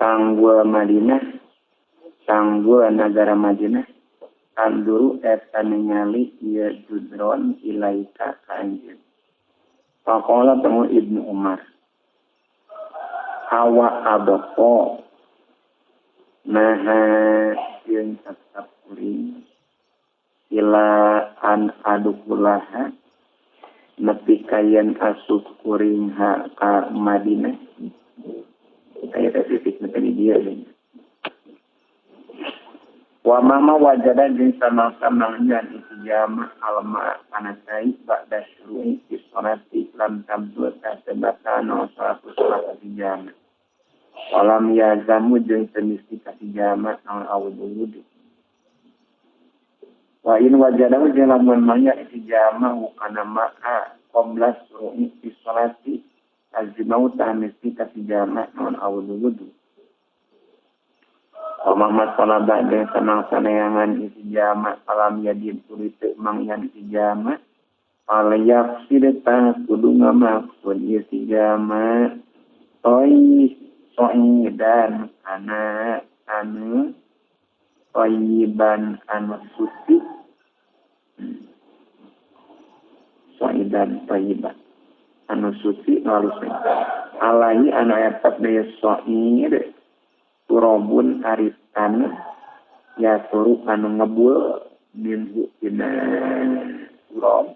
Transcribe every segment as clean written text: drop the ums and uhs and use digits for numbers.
Tanggul Madinah, tanggul nagara Madinah, tanduru eta ningali ieu judron ilaika ka anjeun. Faqala temu Ibnu Umar, awa abaqo naha jeung tetep kuring ila an adukulaha nepi ka yen asup kuring ha ka Madinah. Aya titik nepi di dieu. Wa mama wajada jeung samang-samangnya ijama alma kana cai ba'da syuru'i fi sholati lam tabdu tasbata no salatu salat ijama. Walam yazamu jeung teu mesti ka ijama naon awudu wudu. Wa in wajada jeung lamun mangya ijama kana ma'a qabla syuru'i fi sholati azimau ta mesti ka ijama naon awudu wudu. Muhammad salaba jeung sanang saneangan isi jama alam yadin tuluy teu mangyan isi jama alayak sideta kudu ngamaksud isi jama toi soidan ana anu toyiban anu suci soidan toyiban anu suci alus alai anu eta deui soid turobun ari tanah ya turu anu ngebul minhu dina turob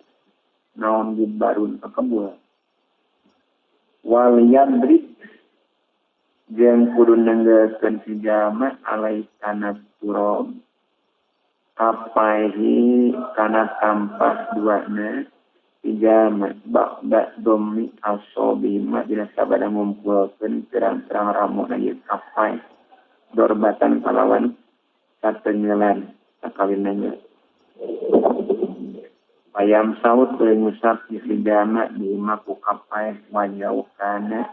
naon gubarun kebul wal yadrib jeung kudu nenggeuskeun si jama alai kana turob kapaihi kana tampah duana si jama ba'da domi asobima dina sabada ngumpulkeun pirang-pirang ramona ieu kapai dorbatan kalawan satengelan sakawin nanya bayam saut tuluy ngusap di sijama di imah ku kapai wajau kana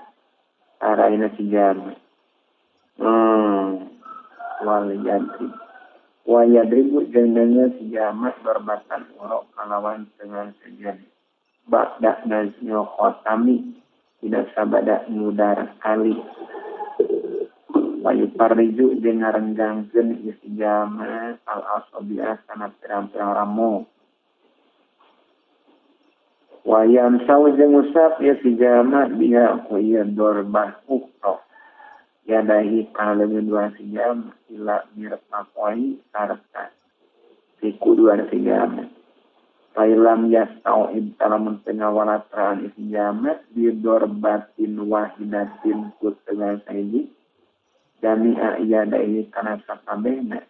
araina sijama wal yadrib wa yadribu jeung nanya sijama dorbatan uro kalawan dengan sejen ba'da nazil khotami tidak sabada ngudar kali wa yufarriju jeung ngarenggangkeun istijama al-asabi'ah kana pirang-pirang ramu wa yamsau jeung ngusap istijama biha ku ieu dorbah ukhra yadahi kana leungeun dua sijama ila mirfaqai sarta siku dua sijama failam yastau'ib talamun pengawalatraan istijama bi dorbatin wahidatin ku tengal sahiji jami'a yadaihi kana sakabehna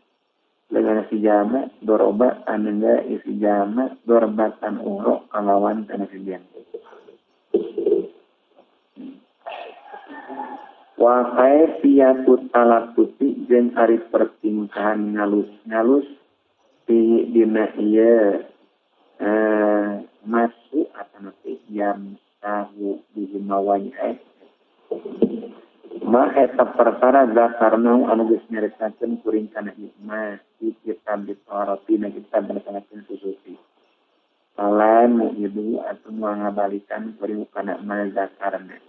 dengan si jama doroba anengga isi jama dorbatan uro kalawan kana si jama wa kaifiyatu talatuti jeung ari pertingkahan ngalus-ngalus di dina ieu masuk atanapi jam sahu bihimawanya ma eta perkara zakarna anu geus nyaritakeun kuring kana hikmah di kitab Taurati na kitab sangatkeun susuti salam mu'idu atuh ngabalikan kuring kana ma zakarna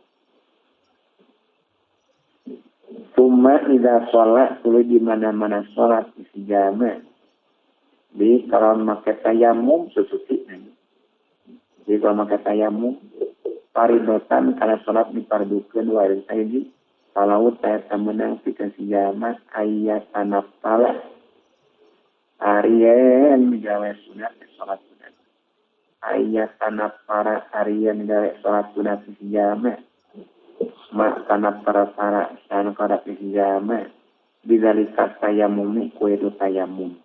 summa idza shalat tuluy di mana-mana salat isi jama di kalau make tayamum susuti di kalau make tayamum paridotan kana salat dipardukeun wae sahiji kalau saya menang pikeun si jama ayat tanafala arian gawe sunat salat sunat ayat tanafara arian gawe salat sunat si jama ma tanafara para san kada si jama bidzalika tayamum ku itu tayamum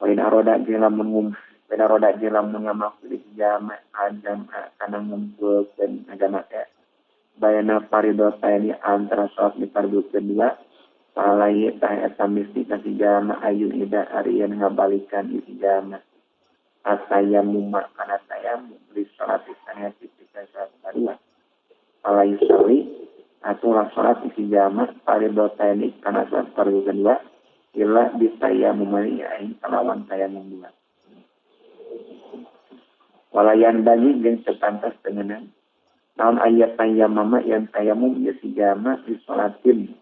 wa in aroda lamun beda roda jelam ngamaksud si jama ajam kana ngumpulkeun agama teh bayana faridota ini antara sholat difardukeun dua palai tah eta mesti ka si jama ayun ida arian ngabalikan isi jama atayamum kana tayamum li sholat sanati pikeun sholat kedua palai sali atuh sholat isi jama faridota ini kana sholat fardu kedua illa bitayamum aing kalawan tayamum dua. Walayan bagi jeung sepantas tengenang. Naon ayat tayammama yang tayamum ieu si jama di salatin.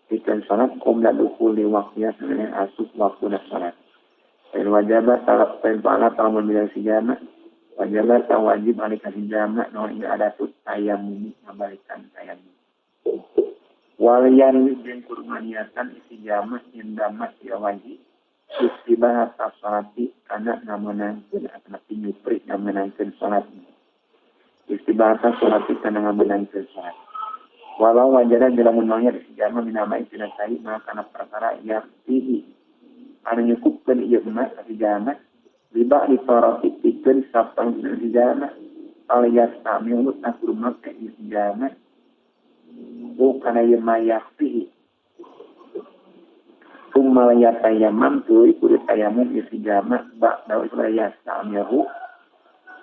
Pikeun salat qabla dukhuli waqtiha samemeh asup waktuna salat. Lain wajaba talab lain pahala lamun bilang si jama wajaba wajib alika si jama naon ieu adatut tayammum ngabalikan tayamum. Walian jeung kudu niatan isi jama indamat ya wajib istibah salati kana ngamenangkeun atawa nyupri ngamenangkeun salat. Istibah salati kana ngamenangkeun salat. Walau wajada lamun mangya isi jama minama tina sai maka kana perkara yaktihi anu nyukupkeun ieu mah isi jama liba di taraf pikeun sapang isi jama alias tamilu kudu make isi jama bukan ieu mah yaktihi. Summa yatayammam tuluy kudu tayamum isi jama ba'da yastamihu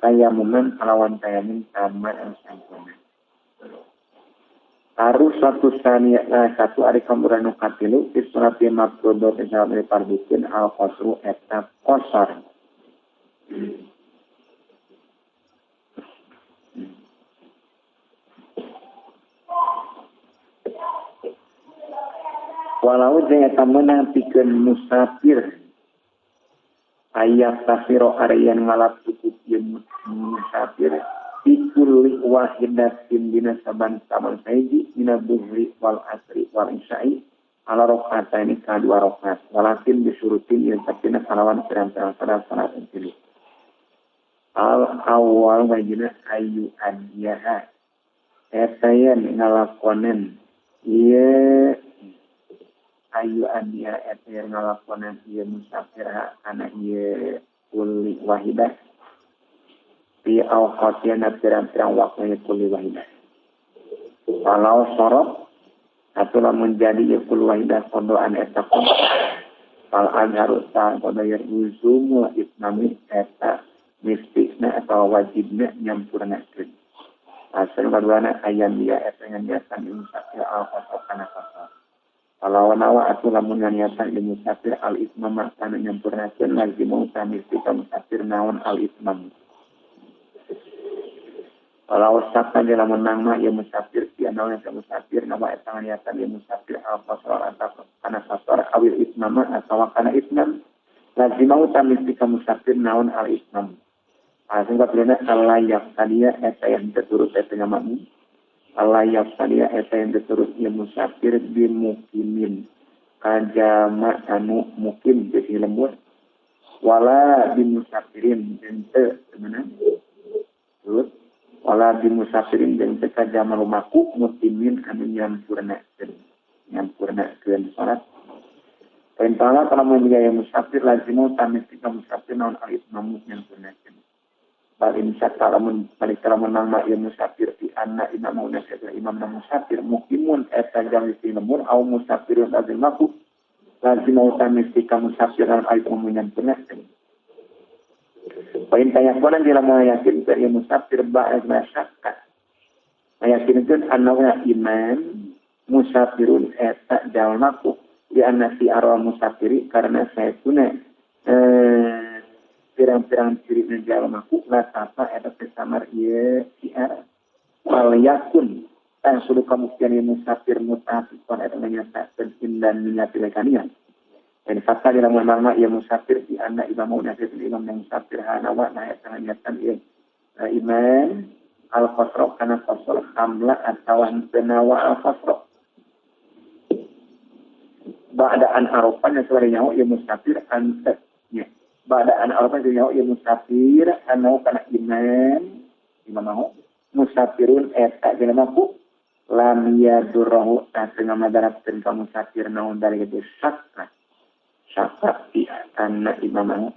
tayamuman kalawan tayamum taman anu sampurna. Harus satu sania satu ari kamburan nu katilu fi salati mafruḍat salat fardhukeun al qasru eta qasar. Walau jeung eta meunang pikeun musafir ayat tafiro arian ngalap cukup ieu musafir bikulli wahidatin dina saban-saban saiji dina dhuhri wal asri wal isya'i ala rakaataini ka dua rakaat walakin bisurutin yang sapina kalawan pirang-pirang salat salat tilu al awal wajina ayu adiyaha eta yen ngalakonen ieu ayu adiya eta yen ngalakonen ieu musafir kana ieu kulli wahidah fi awqatina pirang-pirang waktu kulli wahidah. Walau sorot atau lamun jadi kulli wahidah qadaan eta qada fal azharu ta qada yuzumul itmami eta mistikna atau wajibna nyampurnakeun. Asal kaduana ayam dia eta nganiatan musafir al qada kana qada. Kalau nawa atau lamun nganiatan di musafir al itmam kana nyampurnakeun lazimu ta mistika musafir naon al itmam. Kalau saka di lamun nangma ya musafir di naon eta musafir nawa eta nganiatan ya musafir al qasar atau kana qasar awil itmam atawa kana itmam lazimau tamistika musafir naon al itmam. Asing kapilna alayak tadiya eta yang terturut eta ngamakmu alayak tadiya eta yang terturut ya musafir bimukimin kajama anu mukim jadi lembut wala bimusafirin jeung teu temenan turut wala bimusafirin jeung teu kajama lumaku mutimin anu nyampurnakeun salat. Perintahlah kalau menjadi musafir lazimu tamistika musafir naon al itmamu nyampurnakeun. Bal insya lamun balik lamun nangma ieu musafir fi anna imamu nasya imam musafir mukimun eta jang di lembur au musafirun lazimaku lazimu tamistika musafir naon al itmamu nyampurnakeun. Poin tayakunan di lamun yakin ke musafir ba'd masyakka mayakinkeun annahu iman musafirun eta jalmaku di anna si arwah musafiri karena saya tuna pirang-pirang ciri jalmaku la tapa eta samar ieu si ar wal yakun tah kudu kamuktian musafir mutafiqan eta nyatakeun indan niat lekanian. Dan fakta di lamun mangma ieu musafir di anna imamu nasir imam yang musafir hanawa na eta niatan ieu iman al qasra kana qasr hamla atawa tenawa al qasra ba'da an arafan sebagai nyawa ieu musafir an nya ba'da an arafan nyawa ieu musafir anau kana iman imamahu musafirun eta jelema ku lam yadurruhu ta teu ngamadarapkeun ka musafir naon dari itu syakka syakka di anna imamahu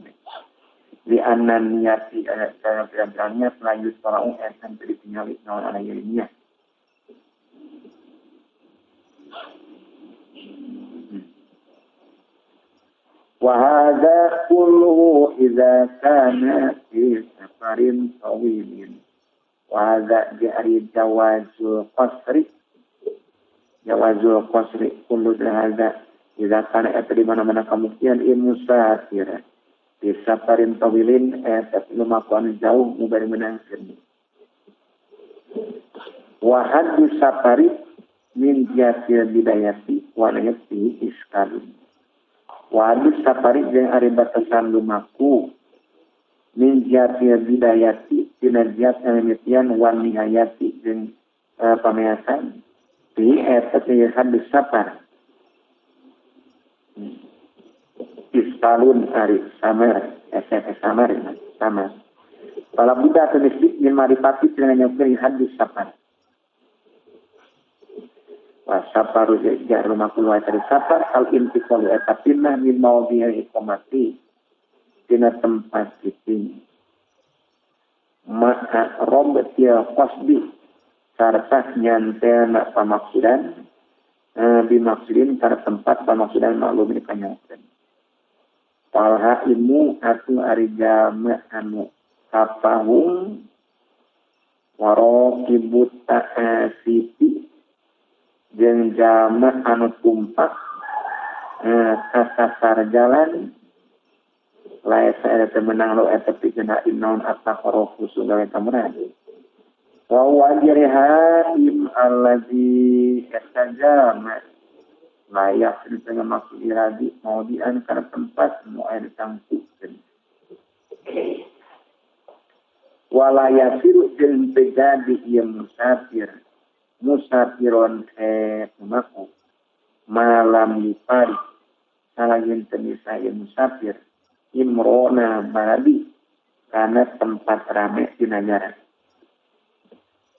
di anna niati dalam pirang-pirangnya lanjut parau esan teu ditingali naon ana ieu niat. Wa hadza kulluhu idza kana fi safarin tawilin. Wa hadza jari jawazul qasri kullu hadza idza kana eta di mana-mana kamuktian ieu musafir. Disaparin tawilin tapi lumakuan jauh nu bari meunangkeun. Wa haddu safari min jihatil bidayati wa nayati iskalun. Wa haddu safari jeung ari batasan lumaku min jihatil bidayati tina jihat mimitian wa nihayati jeung pameasan di eta teh haddu safar. Istalun ari samar SF samar sama. Kalau budak tulis min marifati tina nyokeun hadis safar. Wa safaru jar lumaku wa tari safar al intiqalu eta pindah min maudhi'il iqamati tina tempat cicing. Maka robtil qasdi sarta nyantelna pamaksudan bimaksudin karena tempat pamaksudan maklum ini kanyakeun. Falha ilmu atu ari jama anu kapahung waraqibut ta'asifi jeung jama anu tumpak kasasar jalan laesa eta menang lo eta pikeun naon ataqarafu gawe kamuran wa wajriha im allazi estajama layak di tengah maksud iradi maudian karena tempat mau air tangkukeun wala yasiru jeung teu ieu musafir musafiron maku malam yupari salagin teu bisa ieu musafir imrona baladi karena tempat rame di nagara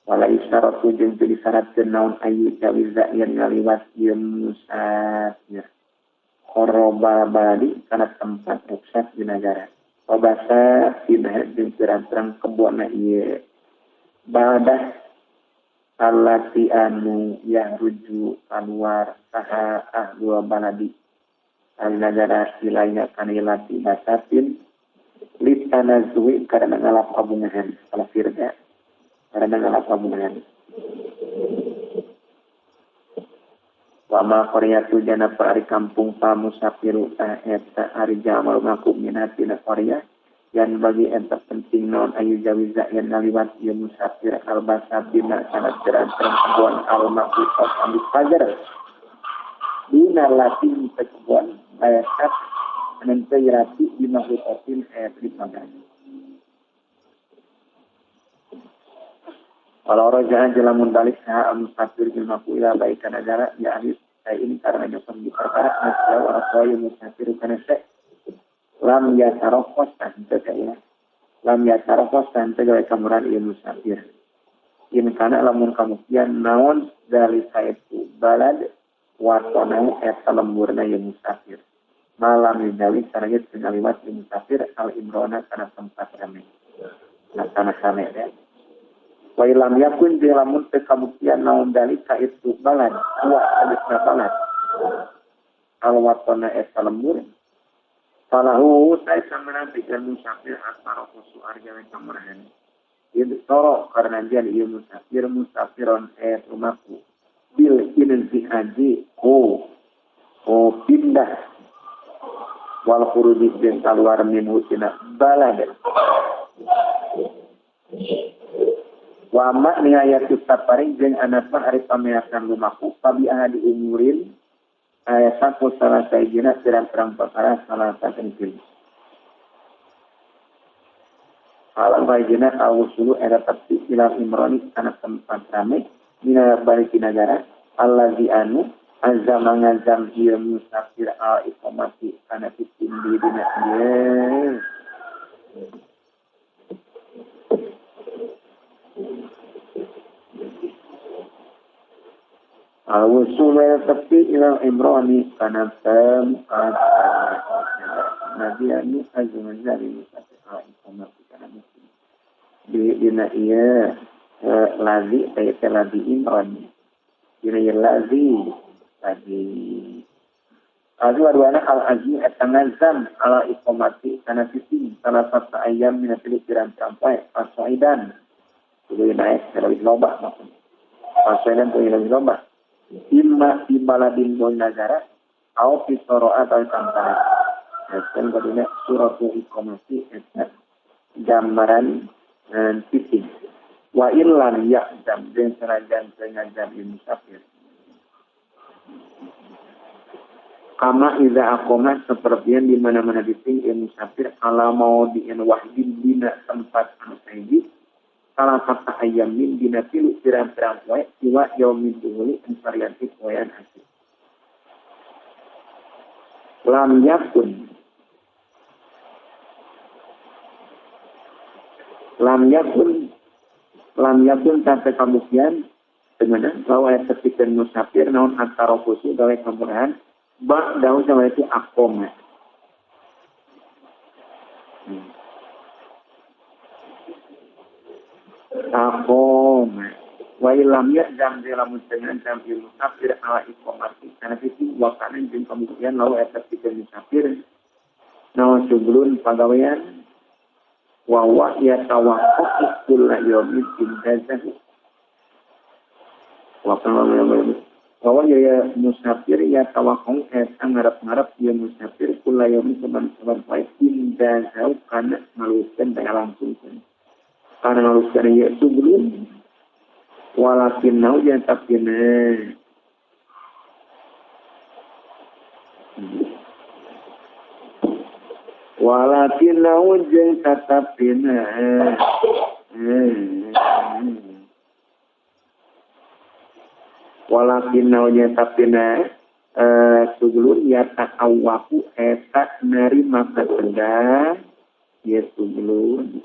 wala isyarat jeung teu disyaratkeun naon ayu jawiza yen ngaliwat ieu musafir khoroba baladi kana tempat ruksak di nagara wabasa tina jeung pirang-pirang kebonna ieu badah allati anu yahruju kaluar saha ahlu baladi al nagara ilaiha kanilati basatin litanazui karena ngalap kabungahan salah firda karena ngalap kabungahan. Wa ma qaryatu janapa ari kampung pa musafiru eta ari jamal ngaku minatina qaryah yan bagi eta penting naon ayu jawiza yan ngaliwat ieu musafir albasabina kana pirang-pirang kebon al-maqsud ambil fajar dina latin kebon bayasat anu teu rati di mahlukatin ayat di pagar. Kalau rojahan jelamun balik saha musafir jilmaku ila baika nagara ya ahli saya ini karena nyokan di perkara nasyaw arsoyu musafir kana syek lam yatarokos tante kaya lam yatarokos tante gawe kamuran ieu musafir in kana lamun kamukian naon dari saetu balad watonau eta lemburna ieu musafir malam yudawi sareng ngaliwat ieu musafir al imrona kana tempat rame nah tanah rame ya. Wa ilam yakun jeung lamun teu kabuktian naon dalika itu balad wa alisna balad al watona eta lembur falahu ta samana pikeun musafir antara khusu arga kamurahan ieu toro karena dia ieu musafir musafiron rumaku bil inzihaji ko pindah wal khuruji jeung kaluar minhu tina balad. Wa ma nihayatu safari jeung anapa ari pameasan lumaku pabi ahadi umurin aya saku salah sahijina pirang-pirang perkara salah satentil. Alam hijina al-wusulu era tepi ilal imroni kana tempat rame mina bariki nagara allazi anu azama ngazam ieu musafir al iqamati kana tindi dina ieu. Al-wusul tepi ilal imroni kana tempat nabi anu azama zali musafir al iqamati kana muslim di dina ieu lazi teh lazi imron dina ieu lazi lagi Azu aduana al-azmi at-tanazam ala iqamati kana sisi salah satu ayam minatili pirang-pirang poe pasaidan tuluy naik lebih loba maksudnya pasaidan tuluy lebih loba imma di baladin bon nagara au fi soro'a atau tantara Hasan kadina suratul iqamati eta gambaran titik. Wa illam ya'zam jeung sanajan teu ngajam musafir. Kama iza aqama sepertian di mana-mana diting musafir ala maudi'in wahdin dina tempat anu sahiji salah satu ayamin dina tilu pirang-pirang poe siwa yaumin duhuli varianti poean asih. Lam yakun sampai kamukian dengan bahwa ayat terpikir musafir naon antara khusus gawe kamurahan bak daun sama itu akoma. Akoma wa ilam ya jam lamun dengan jam musafir ala iqamati karena itu wakana jeung kamukian lawa ayat terpikir musafir naon sebelum pagawean wa wa yatawaqqaf kulla yawmin injazahu wa bahwa ya musafir ya tawakkul eta ngarep-ngarep ya musafir kula yaumi saban-saban poe injazahu kana ngaluskeun teh langsung kana ngaluskeun ya sebelum walakin nau ya tapina walakin nau jeung tatapina walakin nau jeung tatapina suglun ya ta'awwaku eta narima kaseda ya suglun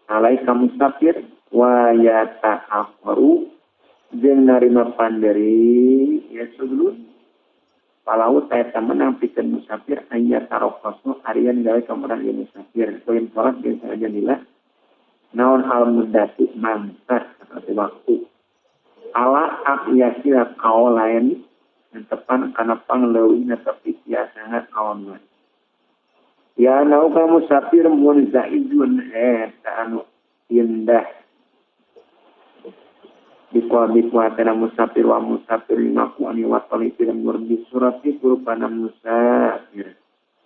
alaika musafir wa ya ta'akharu jeung narima panderi ya suglun palau eta menang pikeun musafir aya tarokosno arian gawe kamuran ieu musafir poin salat jeung sanajan lila naon al muddatu mangsa seperti waktu ala aqyasila kaolain tepan kana pangleuwihna tapi sangat awan ya nau ka musafir munzaijun eta anu indah dikuatena musafir wa musafir limaku ani watali film murdi surati kurupana musafir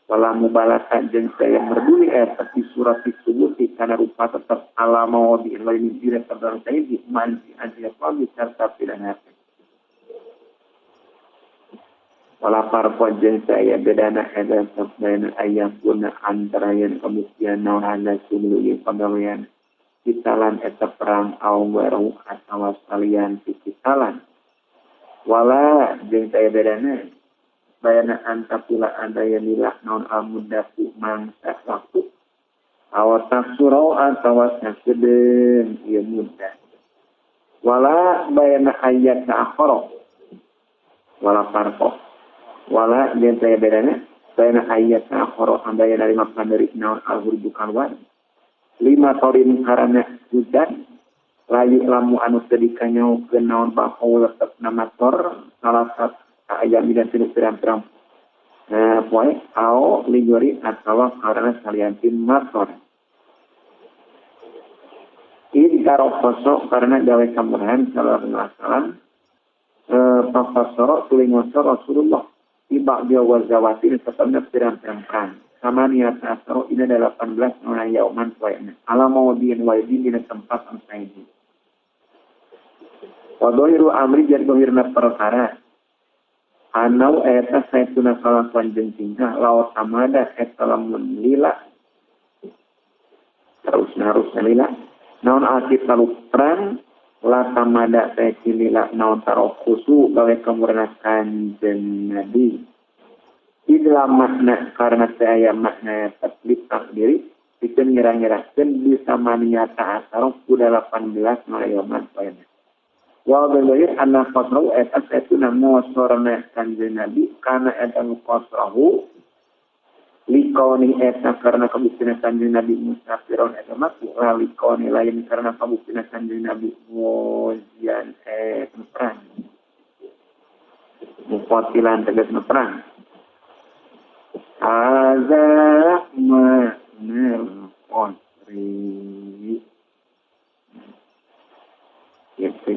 wala mubalata jeung saya merduli tapi surati subuti kana rupa tetap ala maudi lain dira tabang sayyidi manzi azya qabi serta pidana wala farqa jeung saya bedana eta sabdaina ayakuna antara yang kemudian naon ada sumlu ieu pagawean kitalan eta perang au waru atawa salian ti kitalan wala jeung saya bedana bayana antapila andaya lila naon al muddatu mangsa waktu aw taksuro atawa sakedeung ieu muddah wala bayana ayat ta'akhara wala farqa wala jeung saya bedana bayana ayat ta'akhara andaya narima panderi naon al hurju kalwar lima torin karana hujan layu lamu anu teu dikanyaokeun naon baqau tetep namator salah satu ayam dan tilu pirang-pirang poe ao ligori atawa karena salianti mator in tarokoso karena gawe kamurahan sallallahu alaihi wasallam pafasoro tuluy ngosor Rasulullah tiba dia wazawati tetepna pirang-pirang kan sama niat asro ini ada 18 nuna yauman poena ala maudin waidin dina tempat anu saiji wa dohiru amri jadi dohirna perkara anau eta saetuna kalakuan jeung tingkah laot amada eta lamun lila terus narus lila naon alkit lalu perang la tamada teh lila naon tarokusu gawe kamurna kanjeng Nabi idla makna karena saya makna taklif takdiri pikeun ngira-ngirakeun bisa maniata asaro kuda 18 malayoman poena wa bil anna qasrahu eta saetuna ngosorna kanjeng Nabi kana eta qasrahu likauni eta karena kabuktina kanjeng Nabi musafiron eta mah likauni lain karena kabuktina kanjeng Nabi muzian perang muqatilan tegasna perang hadza ma'nal qasri gitu.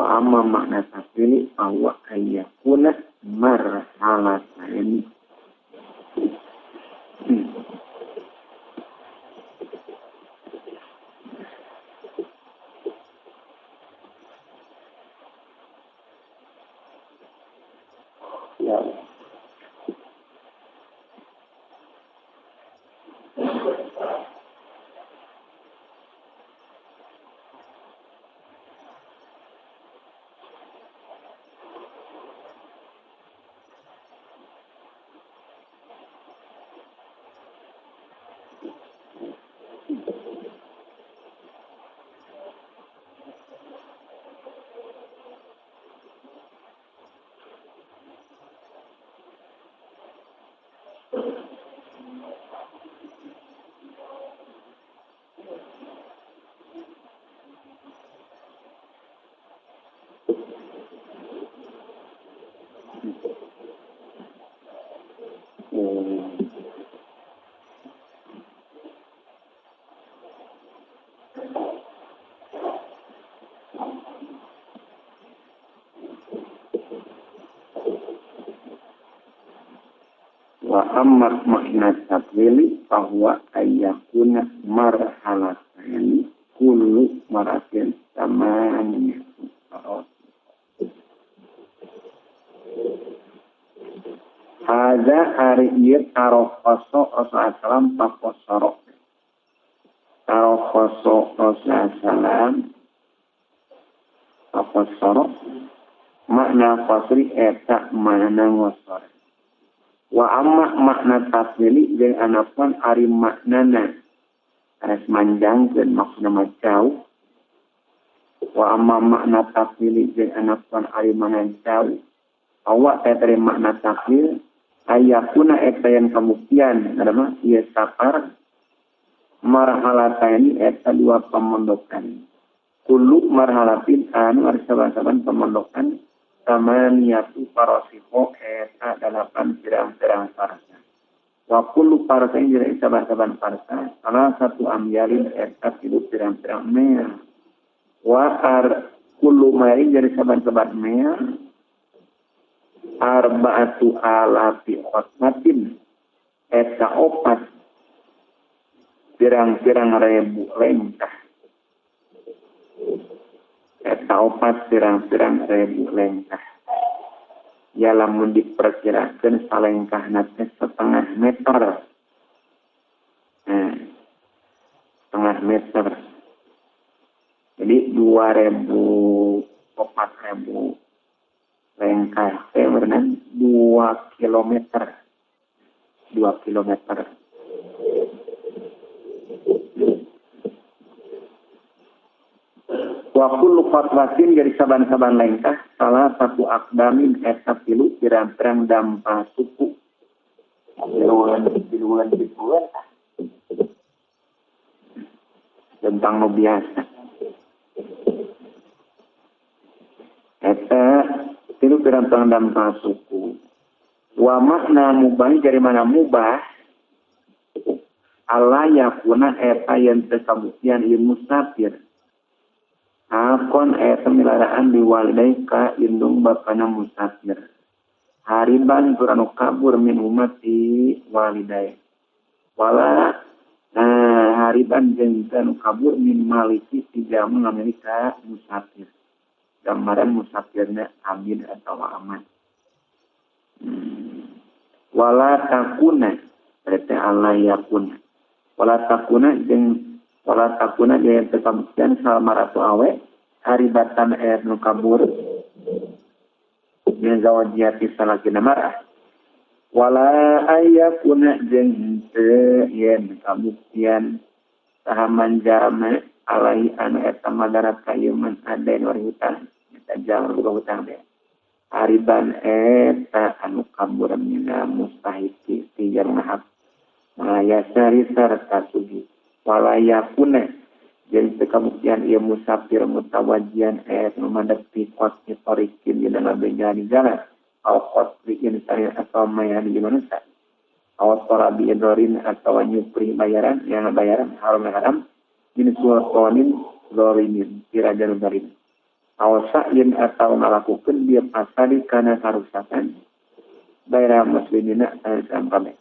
Wa amma makna tafsiri bahwa ayyakuna marhalataini. Ya. Wa amma makna tafsiri bahwa ayyakuna marhalataini kullu maratin tamaniyatu. Hadza ari ieu tarokhoso Rasulullah sallam pakosoro. Tarokhoso Rasulullah sallam pakosoro makna qasri eta makna ngosor. Wa amma makna tafsiri jeung anapun ari maknana ares manjangkeun maksudna mah jauh. Wa amma makna tafsiri jeung anapun ari makna jauh. Awak eta dari makna tafsir ayakuna eta yang kabuktian adalah ieu safar marhalataini eta dua pemondokan. Kullu marhalatin anu ari saban-saban pemondokan tamaniyatu parasiho eta dalapan pirang-pirang parsa. Wa kullu parsa jadi saban-saban parsa salah satu amyalin eta tilu pirang-pirang mel. Wa ar kullu main jadi saban-saban mel arba'atu alafi khotmatin eta opat pirang-pirang ribu lengkah. Eta opat pirang-pirang ribu lengkah. Ya lamun diperkirakan salengkahna teh setengah meter. Setengah meter. Jadi 2.000 4.000 lengkah teh berenang 2 kilometer. 2 kilometer. Wa kullu khatwatin jadi saban-saban lengkah salah satu akdamin eta tilu pirang-pirang dampa suku. Tiluan tentang nu biasa. Eta tilu pirang-pirang dampa suku. Wa makna mubah dari mana mubah? Allah yakuna eta yang terkabuktian ieu musafir. Akon eta milaraan diwalidai ka indung bapana musafir. Hariban tur anu kabur min umati walidai. Wala hariban jeung anu kabur min maliki ti jalma ngamiliki ka musafir. Gambaran musafirna abid atau aman. Wala takuna berarti Allah yakuna. Wala takuna jeung wala takuna jeung tetapkeun salmaratu awe haribatan air nu kabur min zawajiyati salakina mar'ah. Wala ayakuna jeung teu yen kabuktian sahaman jalma alai anu eta madarat ka ieu man adain wari hutang eta jalma boga hutang teh hariban eta anu kabur mina mustahiki ti jalma hak mayasari sarta sugi. Wala yakuna jadi kabuktian ieu musafir mutawajian nu madep ti qasdi tariqin dina ngabejahan jalan au qasdi insani atau mayani manusia au tarabi idorin atau nyupri bayaran yang bayaran haram haram min sultanin zalimin tirajan zalim. Awsa yen atau ngalakukeun dia pasari kana karusakan daerah muslimina kana kabeh.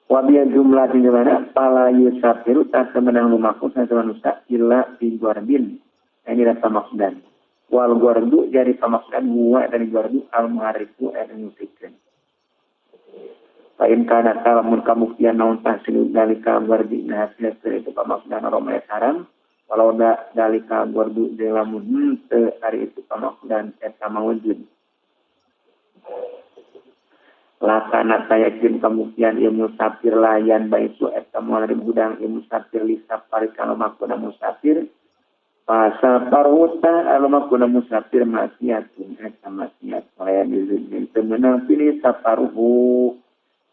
Wabia jumlah di mana pala yusafiru tak semenang lumaku satu manusia illa bi guardin. Ini rasa maksdan. Wal guardu jadi pamaksudan huwa dari guardu al muhariku eta musikeun. Fa in kana talamun kabuktian naon tahsil dalika guardi nah hasil itu pamaksudan roma haram walau da dalika guardu lamun teu ari itu pamaksudan eta mawujud. Lakana tayakin kemungkinan ilmu musafir layan baitu eta moal gudang ilmu musafir li safari kalau makuna musafir pasa paruta anu makuna musafir maksiatun eta maksiat layan izin temenang pilih saparuhu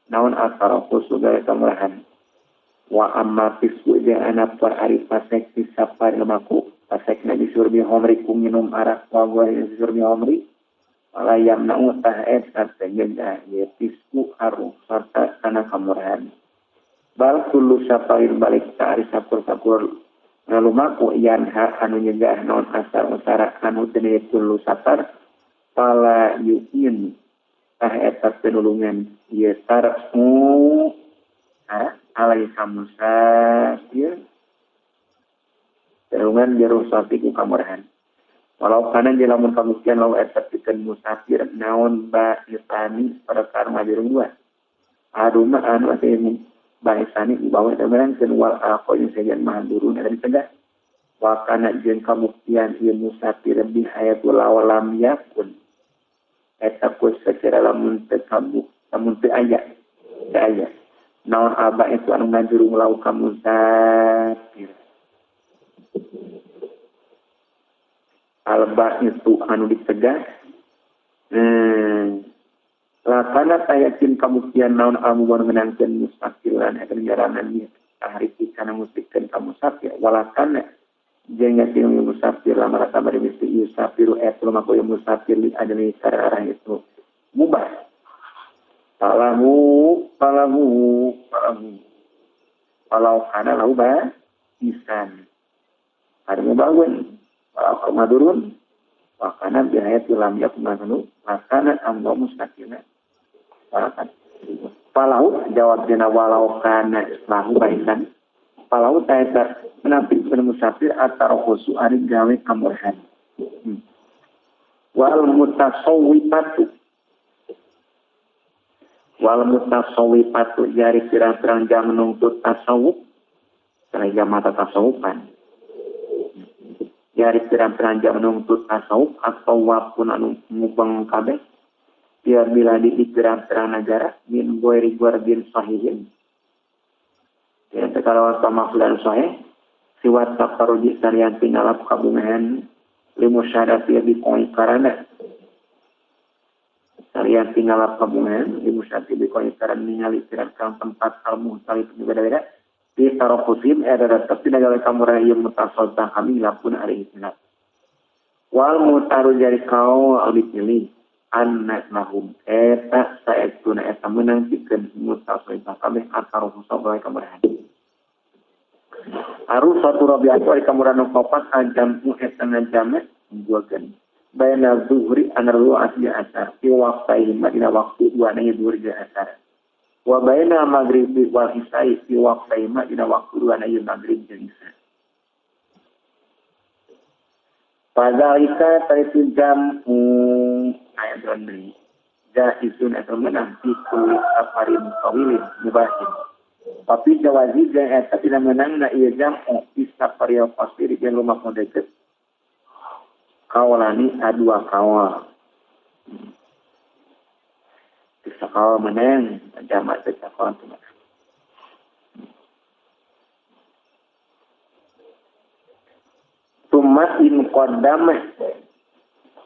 naon atarahu suga kamurahan wa amma fisku jeung anapar ari pasek di safari maku pasekna disurbi homri ku nginum arak wa disurbi homri walayam na'u ta'ed sarta ya tisku aruh sarta kana kamurahan bal kullu safarin balik ta'ari sakur-sakur ngalumaku yanha anu nyegah naon asar utara anu teu kullu safar pala yu'in tah eta penulungan ieu sar'u alaiha musafir penulungan biruhsati ku kamurahan. Walau kana lamun kabuktian lau eta pikeun musafir naon baisani perkara ngajurung dua. Aduma anu ate baisani dibawa eta barangkeun wal aqo jeung sejen mahdurun eta dicegah. Wa kana jeung kabuktian ieu musafir bi hayatul lam yakun. Eta ku secara lamun teu kabuk lamun teu aya. Teu aya. Naon aba itu anu ngajurung lau ka musafir. Alba itu anu dicegah lakana tayakin kabuktian naon almu menangkeun mustaqilan eta jaranan ieu tahriki kana mustikeun ka musafir walakana jeung yakin musafir lamara bari mesti yusafiru eta lumaku ieu musafir li ajli sararah itu mubah falahu falahu falahu walau kana lahu ba isan ada mubahun walau madurun wa kana bi hayati lam yakun lakana amru mustaqila walakan falau jawab dina walau kana lahu baisan falau ta'ata menampil musafir atau khusu ari gawe kamurhan wal mutasawwifatu jari pirang-pirang jam nuntut tasawuf sareng mata tasawufan jari pirang-pirang jam nuntut tasawuf atau wapun anu mubeng kabeh biar bila di pirang-pirang negara min goiri guardin sahihin ya kalau pamaksudan sahih siwat tafaruji sarian tingalap kabungan limusyarati bi koi karana sarian tingalap kabungan limusyarati bi koi karana ningali pirang-pirang tempat al muhtalif beda-beda di tarofusim ada tetap tidak gawe kamurah ieu mutasawwif kami lapun ari isnad wal mutaru jari kau dipilih anna lahum eta saestuna eta meunang pikeun mutasawwif kabeh atarofusa gawe kamurahan arus satu rabi'atu ari kamurahan nu kaopat ajamu eta ngajame buakeun baina zuhri anar dua asli asar fi waqtaihim dina waktu dua na zuhri jeung asar wa baina maghribi wal isya'i fi waqtaihima dina waktu dua na maghrib jeung isya. Fadzalika taitu jam'u ayat deui jaizun eta meunang fi kulli safarin tawilin mubahin. Tapi jawazi jeung eta tidak meunang na ieu jam'u fi safaril qasir jeung lumaku deket. Kaulani adua kaul. Sakal menang jamak sakal teman. Tuma in qaddamah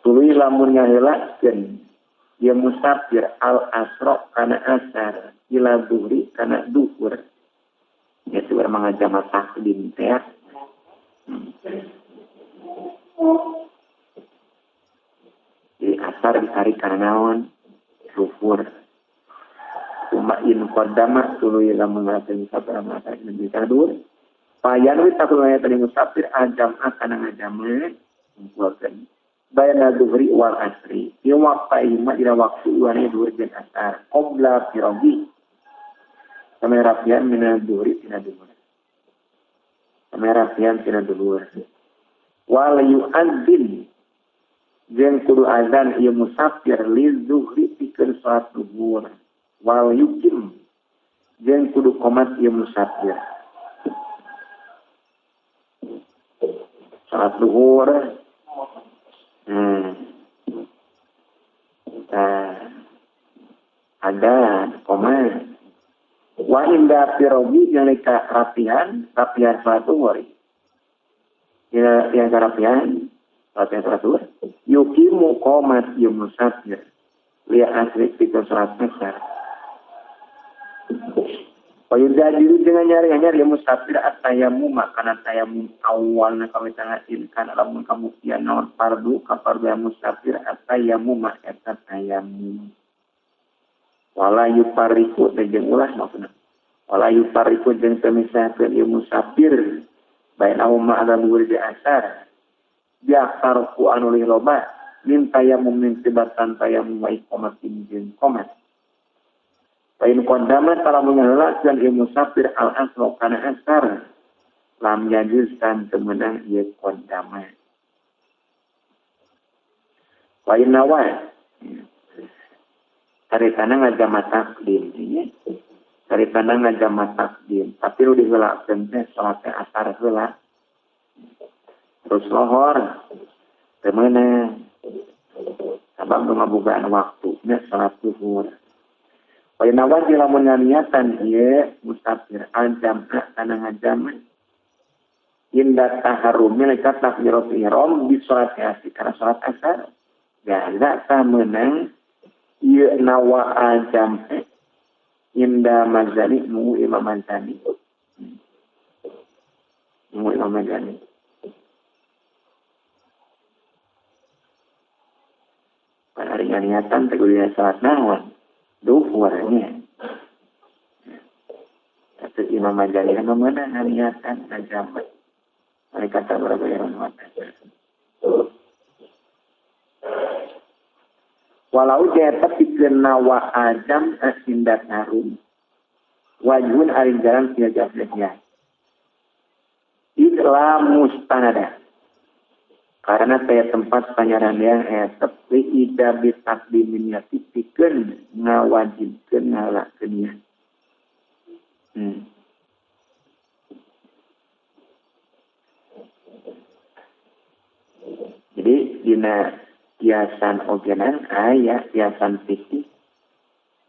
tuluy lamun ngahelakeun ieu musafir al asra kana asar ila zuhri kana duhur. Ya sebenarnya mangajama takdim teh. Jadi asar ditarik kana naon? Zuhur. Tuma in qaddama tuluy lamun ngahelakeun musafir al asar kana duhur. Payan wi takul aya tadi musafir ajam kana ngajame ngumpulkeun bayna zuhri wal asri. Ieu waktu ima dina waktu wane zuhur jeung asar qabla firagi. Sampai rapian mina zuhri tina zuhur. Sampai rapian tina zuhur. Wal yu'adzin jeung kudu azan ieu musafir li zuhri pikeun salat zuhur. Wal yuqim jeung kudu qomat ieu musafir. Salat zuhur. Ada qomat. Wa inda firogi nalika rapihan, rapihan salat zuhur. Ya, yang rapihan, rapihan salat zuhur. Yuqimu qomat ieu musafir li asri pikeun salat asar. Wa yudadiru dengan nyari-nyari ya musafir at-tayammum kana tayammum awalna kawitangatin kana lamun kabuktian naon fardu ka fardu ya musafir at-tayammum eta tayammum. Wala yufarriqu jeung ulah maksudna. Wala yufarriqu jeung teu misahkeun ieu musafir baina ma ada luhur di asar. Biaksaruku anu leuwih loba min tayammum min tibatan tayammum wa iqamatin jeung qomat. Fa in qaddama talamun nyalakeun ieu musafir al asra kana asar lam yajuz tan teu meunang ieu qaddama. Wa in nawa caritana ngajama takdim nya. Caritana ngajama takdim, tapi nu diheulakeun teh salat teh asar heula. Terus lohor teu meunang. Sabab nu ngabogaan waktu nya salat zuhur. Wa in nawa lamun niatan ieu musafir al-jam'a kana ngajama inda taharrumi lika takbiratul ihram bi salat asar kana salat asar. Gaza tah meunang ieu nawa al-jam'a inda mazani mu Imam Mazani. Mu Imam Mazani. Pan ari niatan teh kudu salat naon? Duhurnya. Tapi Imam Mazani mah meunang niatan ngajama. Mereka tak berapa walau jeta pikeun nawa ajam inda tarum wajhun ari jalan sia jafnya ila mustanada karena saya tempat panyaran yang tepi ida bitaqdimin yati pikeun ngawajibkeun ngalakeun nya. Jadi dina kiasan ogenan aya kiasan fikih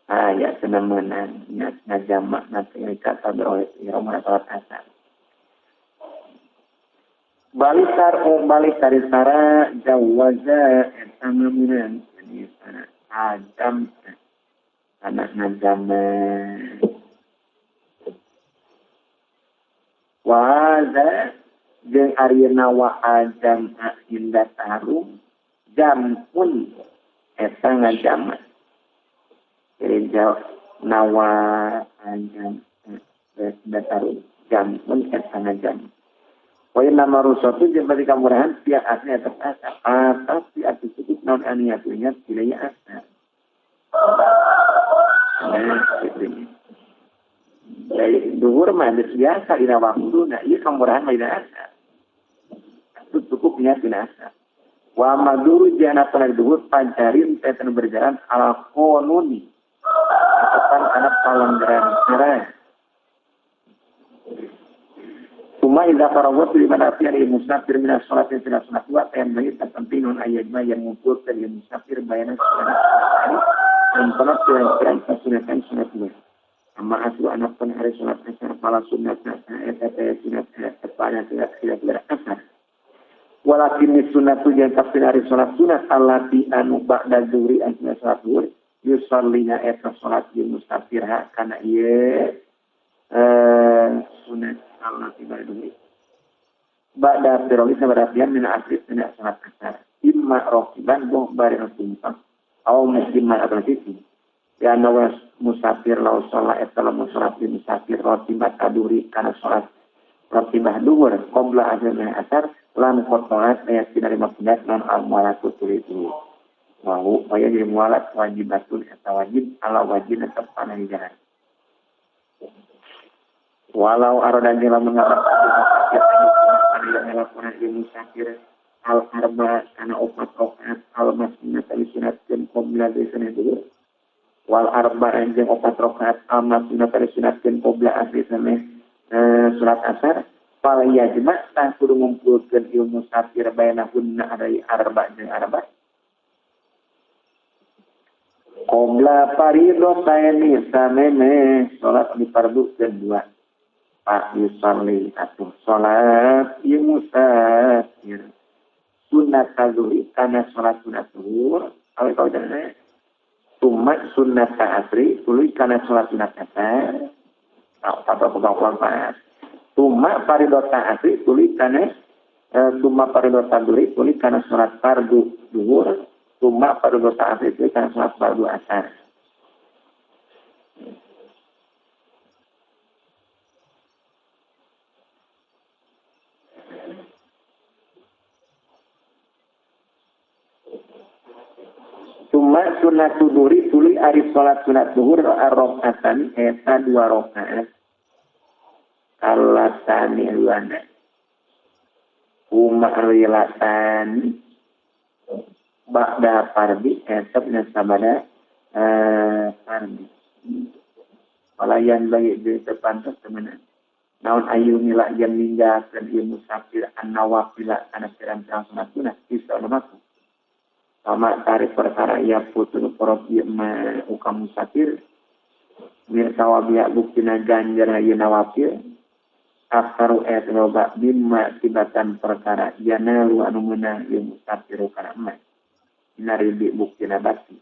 aya senemenan ngajamak nalika tabarok ihram salat asar. Balik balik dari sara jawaza eta ngamunan jadi sana ajam anak ngajama waza jeung ayeuna wa ajam inda tarum jam pun eta ngajama jadi jauh nawa ajam inda tarum jam pun eta ngajama. Wa inna marusatu jeung bagi kamurahan pihak asli atau asal atau pihak cukup non aniyatunya pilih asal. Nah, gitu. Dari duhur mah biasa dina waktuna, ieu kamurahan mah dina asal. Itu cukup niat dina asal. Wa maduru jana pada duhur pancarin teh berjalan ala qanuni. Tepan kana palanggaran syara. Cuma idza farawat li manafi al musafir min as-salat ila salat wa yang terpenting non ayat yang ngumpulkeun ieu musafir bayanan dan salat yang sunatan sunat dua. Amma aslu anak pun hari salat asar pala sunat eta teh sunat pada sunat tidak berasar. Walakin sunnatu yang tafsir hari salat sunat allati anu ba'da zuhri an salat zuhur yusalliha eta salat ieu musafir kana ieu sunat allati ba'da zuhri. Ba'da firolis berapian min asri min salat asar. Imma rokiban boh bari tumpang aw musliman atau sisi. Ya nawas musafir lau sholat eta lamun sholat di musafir rotibat kaduri kana sholat Ratibah duhur qabla asrna asar lan qata'at aya tina 15 non al muwalatu tuli itu. Wa aya jadi muwalat wajibatun eta wajib ala wajib tetep kana jalan. Walau aroda jeung lamun ngalakonan ieu musafir al arba kana opat rakaat al masnah disunatkeun qabla sunat duhur wal arba jeung opat rakaat al masnah disunatkeun qabla asri sameh salat asar fal yajma tah kudu ngumpulkeun ieu musafir bainahunna ari arba jeung arba qabla fardhotaini sameme salat difardukeun dua pak yusalli atuh salat ieu musafir sunat zuhri kana salat sunat zuhur awe kaudana summa sunat asri tuluy kana salat sunat asar atau apa summa fardhota asri tuluy kana summa fardhota zuhri tuluy kana salat fardu zuhur summa fardhota asri tuluy kana salat fardu asar. Cuma sunat duhuri tuluy ari salat sunat duhur ar-rakaatani eta dua rakaat alatani luana uma rilatani ba'da fardi eta nasabada fardi walayan bagi deui teu pantes temenan naon ayu mila yen ninggalkeun ieu musafir an-nawafila kana pirang-pirang sunat sunat bisa maku sama tarik perkara ia putul porok ieu ma uka musafir mir sawabia buktina ganjar ieu nawafil aksaru et loba bimma tibatan perkara yanalu anu meunang ieu musafir kana emas naribi buktina bakti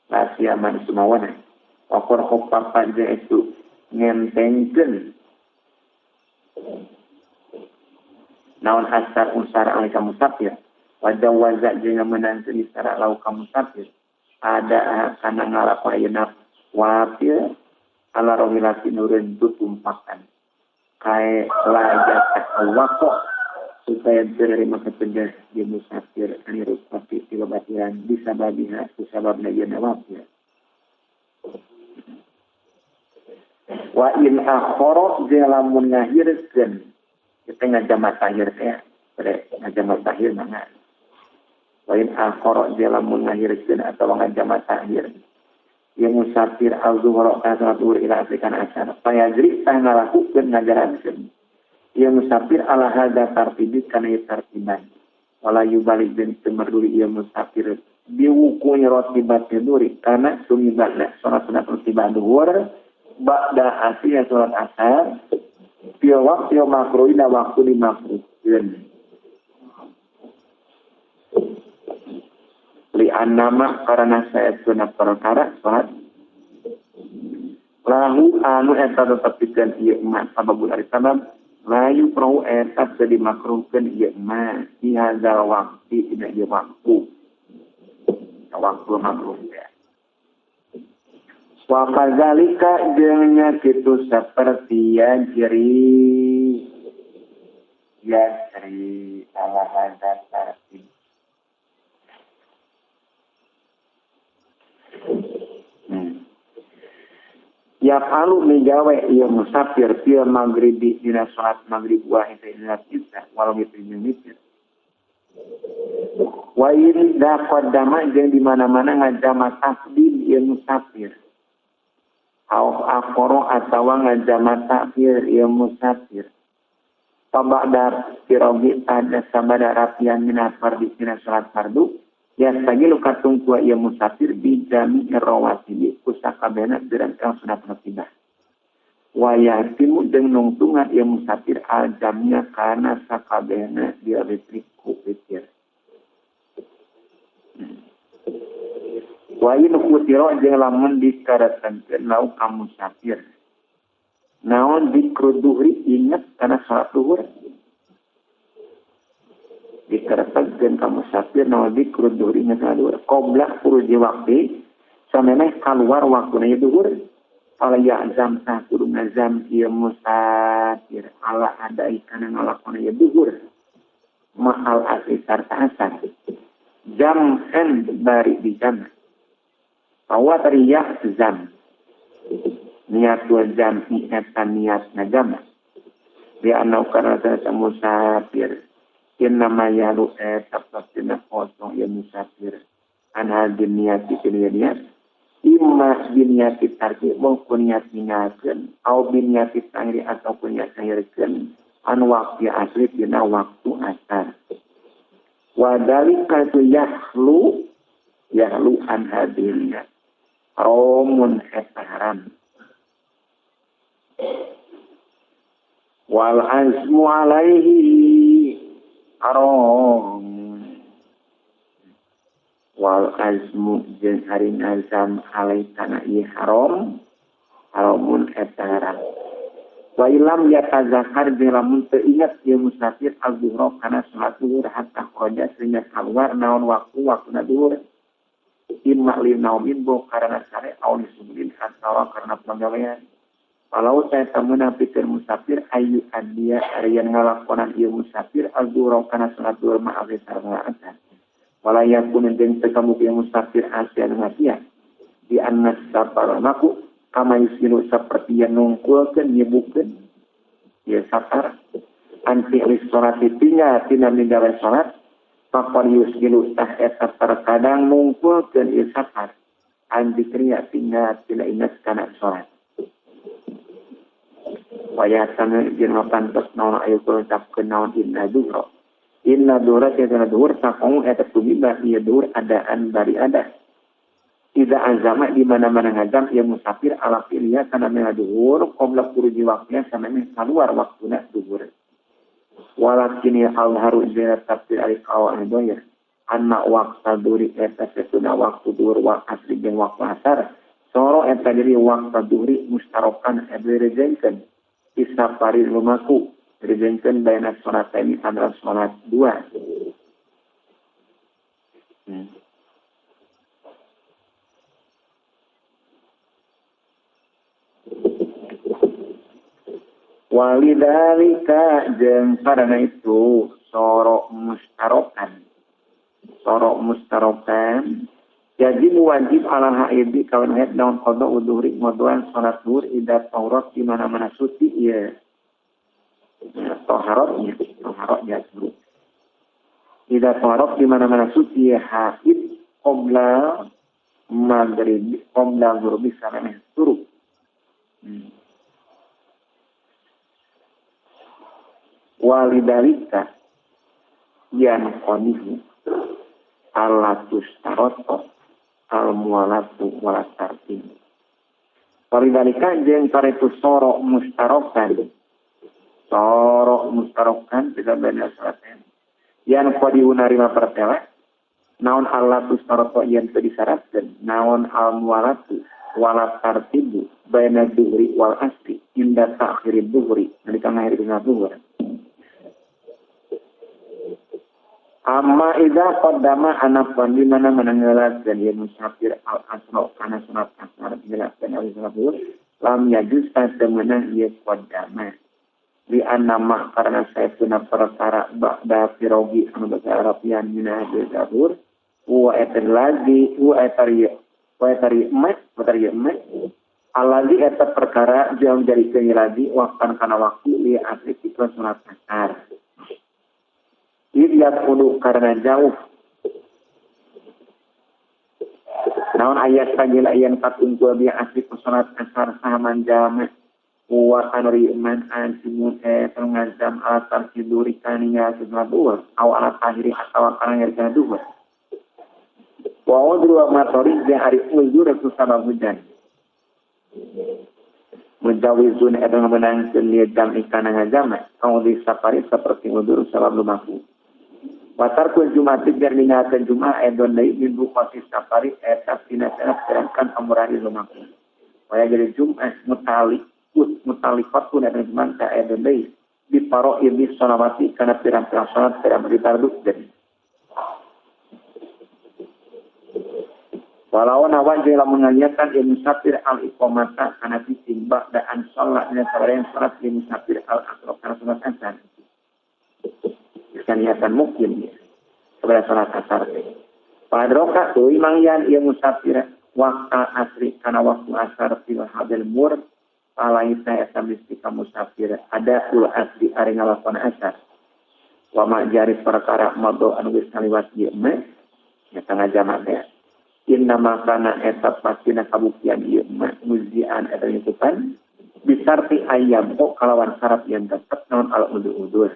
lasia man sumawana wakor khopapa jeung itu ngentengkeun naon asar unsara alika musafir wajah wazak jeung meunangkeun isara lau ka musafir ada kana ngalakon ayeuna wafil ala rohilati nureun tutumpakan kae layak waqo supaya terima kepedas di musafir aniru pati tilobatiran disababiha kusababna yeuna wafil wa in akhara jeung lamun ngahirkeun kita ngajamak tahir teh ngajamak tahir mangga lain akhara lamun ngahirkeun atawa ngajamak takhir ieu musafir al-zuhra ka salat zuhur ila asrikan asar payajri tah ngalakukeun ngajarankeun ieu musafir ala hadza tartibi kana ieu tartiban wala yubali jeung teu merduli ieu musafir biwuqui ratibat duri kana sumibatna salat sunat ratibah zuhur ba'da asri salat asar fi waqti makruhina waktu dimakruhkeun li annama karena saya sunat perkara salat lahu anu eta tetep pikeun ieu ma sababul ari sabab la yukrahu eta teu dimakruhkeun ieu ma di hadzal waqti dina ieu waktu waktu makruh ya wa kadzalika jeung nya kitu saperti yajri yasri ala hadzal tartib. Ya alu migawe ieu musafir fil maghribi dina salat maghrib wahid dina isya walau witir jeung witir. Wa in da qaddama jeung di mana-mana ngajama takdim ieu musafir. Au akhara atawa ngajama takhir ieu musafir. Tabada firogi pada sabada rapian mina fardi dina salat fardu. Ya sagilu katungkua ieu musafir bi jami rawatibi kusakabehna pirang-pirang sunat ratibah. Wa yahtimu jeung nungtungan ieu musafir al jamnya kana sakabehna diawitri ku witir. Wa in kutira jeung lamun dikaretenkeun lau ka musafir. Naon zikru duhri inget kana salat duhur. Dikaretenkeun ka musafir naon zikru duhri inget kana duhur qabla khuruji waqti samemeh kaluar waktuna ieu duhur fala ya'zam tah kudu ngazam ieu musafir musafir ala adai kana ngalakona ieu duhur mahal asri sarta asar jam'an bari di jam bahwa teriak zam niat dua jam eta niat ngajama di anau karena eta musafir innama yalu eta pastina kosong ieu musafir an hadin niat niat imma biniati tarki maupun niat ninggalkeun au biniati tanghiri ataupun niat ngahirkeun an waktu asli dina waktu asar wa dalika tu yahlu an hadin niat haramun eta haram wal azmu alaihi haram wal azmu jeung ari ngazam alai kana ieu haram haramun eta haram wa ilam yatazakar jeung lamun teu inget ieu musafir al-zuhra kana salat zuhur hatta kharaja sehingga keluar naon waktu waktuna zuhur imma li naumin bo karena sare au li sumlin atawa karena pagawean. Walau saya temenang pikir musafir ayu adia arian ngalakonan ieu musafir al-zuhra kana salat zuhur ma'al sareng asar. Wala yakun jeung teu kamu ieu musafir asian ngasia di annas safar maku kama yusinu saperti yang nungkulkeun nyibukeun ieu safar anti li salati tinggal tina ninggal salat faqad yusinu tah eta terkadang nungkulkeun ieu safar anti kriya tinggal tina ingat kana salat. Wayasana jeung pantes naon ayo ucapkeun naon inna duhra inna duhra cenah duhur taqau eta tumiba ieu duhur adaan bari ada ida azama di mana-mana ngazam ieu musafir ala fi'liya kana mena duhur qabla khuruji waqtiha samemeh kaluar waktuna duhur walakin ya alharu zina tafsir ari qawan doyar anna waqta duhri eta satuna waktu duhur wa asri jeung waktu asar soro eta jadi waktu duhri mustarokan eta direjenkeun isafari lumaku direjenkeun baina salat ini antara salat dua. Walidalika jeung karena itu sorok mustarokan jadi wajib ala haidi kawan haid daun qada udhuri ngodoan salat zuhur ida taurat di mana-mana suci ya taharatnya zuhur ida taurat di mana-mana suci ya haid qabla maghrib qabla ghurubi samemeh turu. Walidalika yan qanihu alatus taroto al mualatu wala tartib. Walidalika jeung karetu sorok mustarokan tidak beda salaten yan qadihu narima pertela naon alatus taroto yen teu disyaratkeun naon al mualatu wala tartibu baina duhri wal asri inda ta'khiri duhri nalika ngahirikeun duhur. Amma idza qaddama anafan di mana menanggelatkeun ieu musafir al asra kana sunat asar ngelakeun al sunat zuhur lam yajuz temenang ieu qaddama di annama karena saya punya perkara ba'da firogi anu basa Arabian mina zuhur wa etar lagi wa etar ma alazi eta perkara jauh dari lagi waktu kana waktu li asri itu sunat asar. Ia kudu karena jauh. Naon ayat sagila ian katungkul biya asli salat asar sahaman jama wa anri man ansimun pengazam alat tarkiduri kaniya sunat duhur aw alat akhiri atawa kana ngerjana duhur. Wa udru wa matori jeung ari uzur sabab hujan. Mujawizun eta meunangkeun lieu jam ikana ngajama au di safari seperti udur sabab lumaku. Watar ku Jumat biar ninggalkeun Jumat edon deui min buqati safari eta tina sedangkan amurani lumaku. Waya jadi Jumat mutaliqatun eta Jumat ka edon deui di paro iblis sholawati kana pirang-pirang salat pirang ditarduk jadi. Walau nawa jeung lamun nganiatan ieu musafir al iqamata kana cicing ba'da an shalat dina sabarang salat ieu musafir al asr kana salat asar. Bisa niatan mungkin ya. Sabada salat asar teh. Padroka teuy mangyan ieu musafir waktu asri kana waktu asar fil hadil mur alaita eta misti ka musafir ada ul asri ari ngalakon asar. Wa ma jari perkara mado anu geus kaliwat ieu mah nya ngajamak teh. Inna makana eta pastina kabuktian ieu mah muzian eta nyukupan bisarti ayam kok kalawan syarat yang tetep naon al udur-udur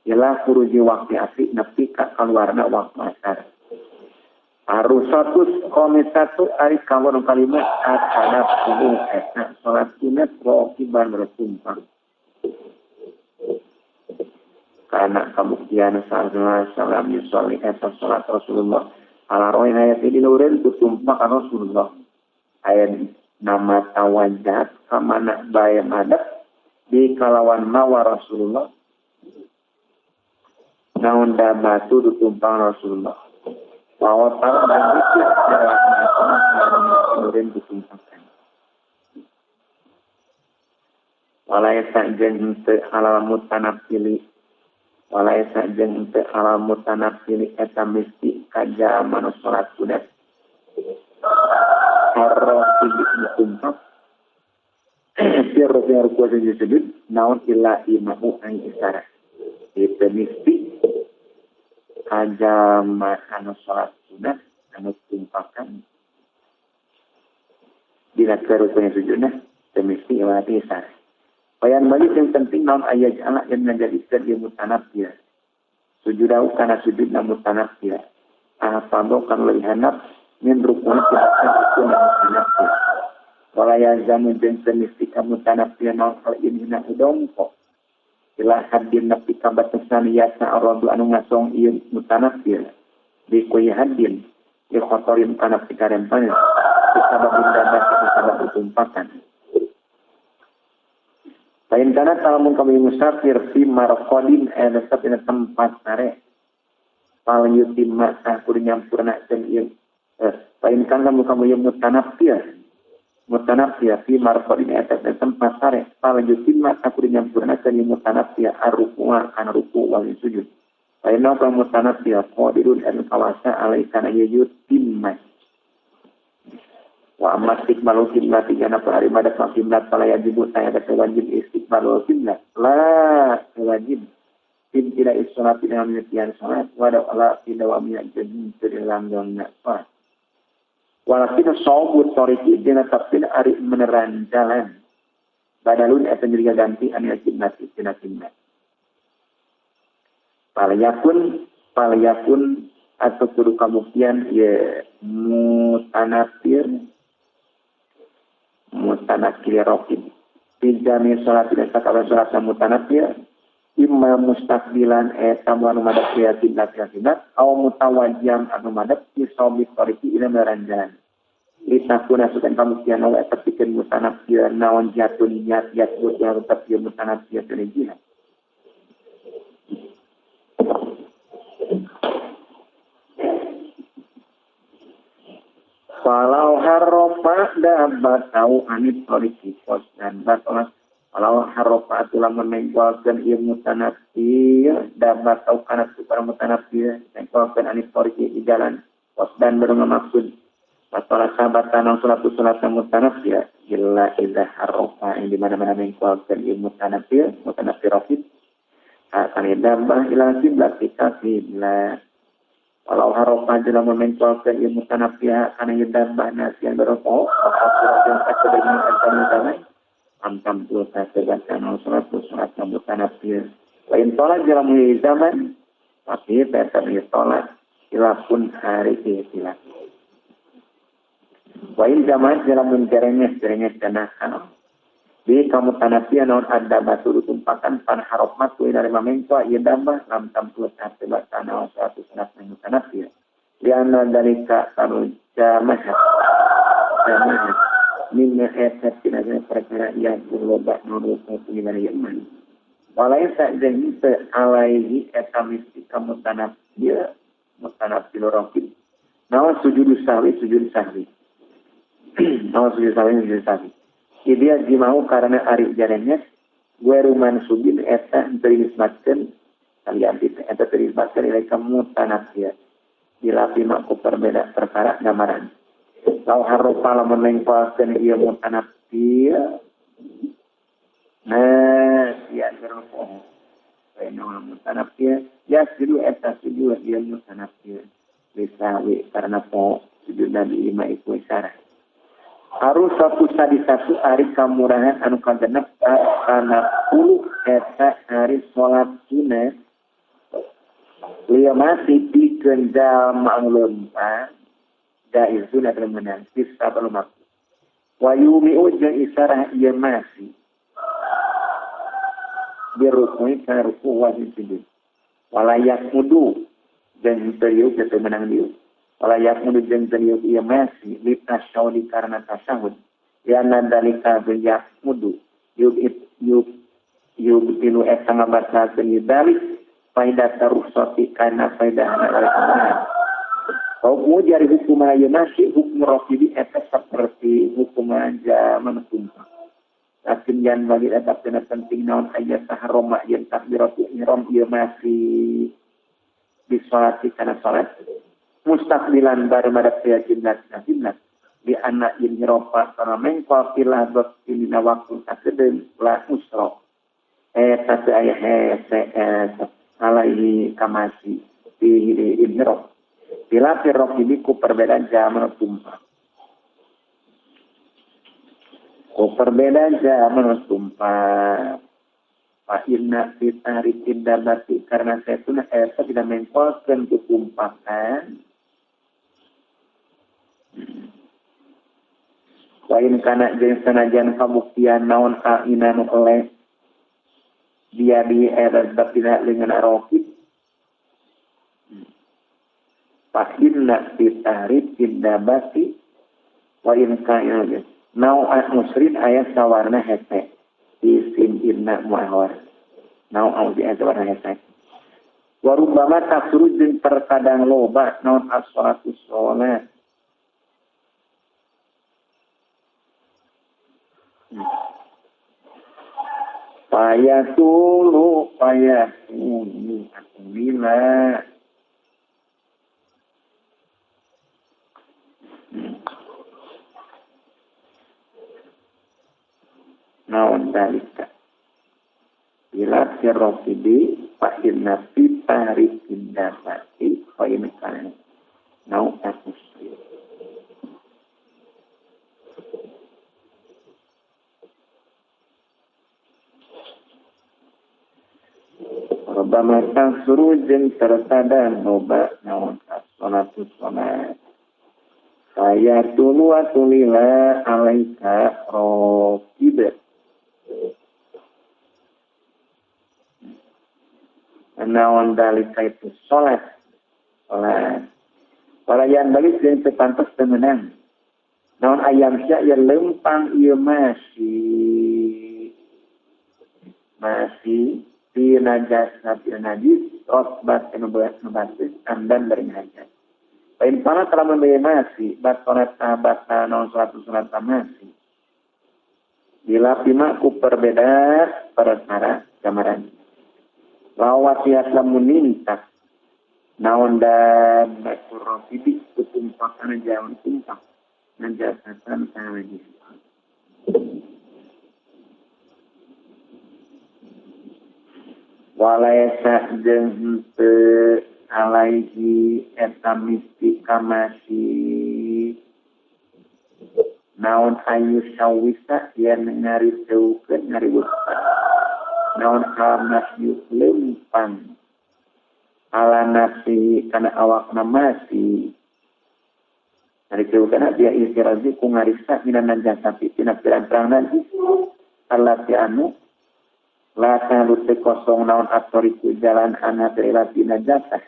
ialah kuruji waktu asli nepi ka kaluarna waktu asar. Arusatus komisatu ari kawan kalima atana puluh eta salat sunat rokiban bertumpang. Karena kabuktian sallallahu alaihi wasallam yusolli eta salat Rasulullah ala roin ayat ini nurin tumpah ka Rasulullah. Ayat nama tawajjah kamana bae madep di kalawan mawa Rasulullah. Naon dabatu ditumpang Rasulullah. Wa ta'ala itu nurin ditumpangkan. Walaisa jeung teu alal mutanafili walaisa jeung teu alal mutanafili eta misti kajaman salat sunat. Harro ditumpang sirru ruku sujud naon illa imamu an isara. Itu misti kajama anu salat sunat anu tumpakan dina kerukunya sujudna teu misti iwati isara. Bayan bagi yang penting naon aya ja'ala yang ngajadikeun ieu mutanafil. Sujudau kana sujudna mutanafil. Ahfadhu kan leuwih handap min rukun rukun mutanafil. Wala yazamu jeung teu misti ka mutanafil naon hal inhina udongko. Ila haddin nepi ka batasan yasa aradu anu ngasong ieu mutanafil. Di kuy haddin li khotorin kana pikarempan. Sababin dapat sabab tumpakan. Lain kana talamun kami musafir fi marqadin tetep dina tempat sare. Fal yutimma tah kudu nyampurnakeun ieu. Lain kana lamun kami mutanafil. Mutanafil fi marqadin eta tempat sare. Fal yutimma tah kudu nyampurnakeun ieu mutanafil arruku'a kana ruku wal sujud. Lain ka mutanafil qadirun an kawasa alai kana yutimma. Wa amma istiqbalul qiblat jana ari madep ka qiblat fala yajibu saya ada wajib istiqbalul qiblat la wajib tin ila salat dalam niat salat wa la tidawami jadi langgengna salat walakin sawbu tariqi dina tafsir ari meneran jalan badalun eta jadi ganti anil qiblat tina qiblat falyakun atau kudu kabuktian ye mutanafir mutanakil rokib pijami sholat tidak sakabeh sholat mutanafil imma mustaqbilan eta anu madep ka kiblat kiblat au mutawajjam anu madep ki sawbi tariqi ila meranjalan litakuna sukan kabuktian wa eta pikeun mutanafil naon jatun niat yatbut yang tetep ieu mutanafil teu jihad. Walau harrofa dapat tahu anit toriki kos dan batolah. Walau harrofa itu lamun mengkualkan ieu mutanafil dapat tahu kana tukar mutanafil mengkualkan anit toriki di jalan kos dan baru ngamaksud. Batolah sahabat tanang sulat sulat mutanafil illa idza harrofa yang di mana-mana mengkualkan ieu mutanafil mutanafil rafid akan dabah ila kiblat kiblat. Walau harofa dalam mencualkan ilmu tanafiyah karena yudabah nasian berokok yang antam pulsa sebakan surat surat mutanafiyah lain tolak dalam zaman tapi tetap ditolak silapun hari silap wain zaman dalam menjerengnya jerengnya tanah di kamu tanafiyah non ada batu ditumpakan pan harap matu dari mamentua ia dambah lam tampil sebakan surat surat mutanafiyah lianna dalika taru jamah jamah mimma etat tinanya perkara yang loba nurut gimana iman walaisa jeung teu alaihi eta misti kamu tanafiyah mutanafil raqib naon sujud sahwi sujud sahwi Naon sujud sahwi sujud sahwi. Dia jimau karena ari jarennya gue ruman subin eta teu dinisbatkeun kalian eta teu dinisbatkeun ilaika mutanafia. Dilapi mak ku perbeda perkara gambaran. Lau haropa lamun lengkuaskeun ieu mutanafia. Nah, ya gerpo. Baina mutanafia ya sujud eta sujud ieu mutanafia. Bisawi karena po sujud nabi ima iku isyarat. Harus satu sadi satu hari kamurahan anu kagenep kana 10 eta hari salat sunat lieu masih pikeun jalma anu lempang jaizun eta meunang bisa lumaku wa yumi'u jeung isarah ieu masih birukui kana ruku wa sujud walayak mudu jeung teu diuk teu meunang diuk walayak mudu jeung teu diuk ieu masih li tasyahudi karena tasyahud ya nadalika bil mudu yub yub yub tilu eta ngabatalkeun ieu dalik faidah taruhsati kana faidahna oleh hukum jari hukum ieu masih hukum rafibi eta seperti hukum zaman tumpah lakin jan bagi eta tina penting naon aya tahroma yen takbiratu ihram ieu masih disolati kana salat mustaqbilan baru madap ya kiblat kiblat di anak yin hiropa karena mengkol pilah bab dina waktu sakedeung la usra eta teu aya hese alaihi kamasi di inhirop bila firrokibi ku perbedaan zaman tumpah ku perbedaan zaman tumpah fa inna fi tahrikin dabati karena saya eta tidak mengkolkeun ku tumpahan lain kana jeung sanajan kabuktian naon kaina nu eleh dia di era dina leungeun rokib fa inna fi tahrikin dabati wa in kana nau musrin aya sawarna hese isim inna muahwar nau au di aya sawarna hese wa rubbama takhruj jeung terkadang loba naon as-salatu shalat payatulu payatulu bila naon dalika bila sirrofibi fa inna fi tahrikin dafati fa in kana nau akusri Robama tangsuru jeung terkadang loba naon as-salatu shalat ayatulu atulila alaika rokib naon dalika itu salat salat walayan balik jeung teu pantes teu meunang naon ayam sia ieu lempang ieu masih fi najas nabi najis rotbat anu batis amdan bari hajat lain pana lamun bae masih batorat bata naon salat sunat masih bila pima ku perbedaan perkara gambaran lawatiat lamun nintak naon dan bakurrofibi kutumpakan jalan tumpak najasatan kana najis walaisa jeung henteu alaihi eta misti kamasi naon ayu sawisa yen ngariteukeun ngariweutan naon almasyu lempang ala nafsi kana awakna masih ngariteukeun dia istirazi ku ngariksa mina najasati tina pirang-pirang najis allati anu la ta'lu kosong naon atoriku jalan ana tilati najasah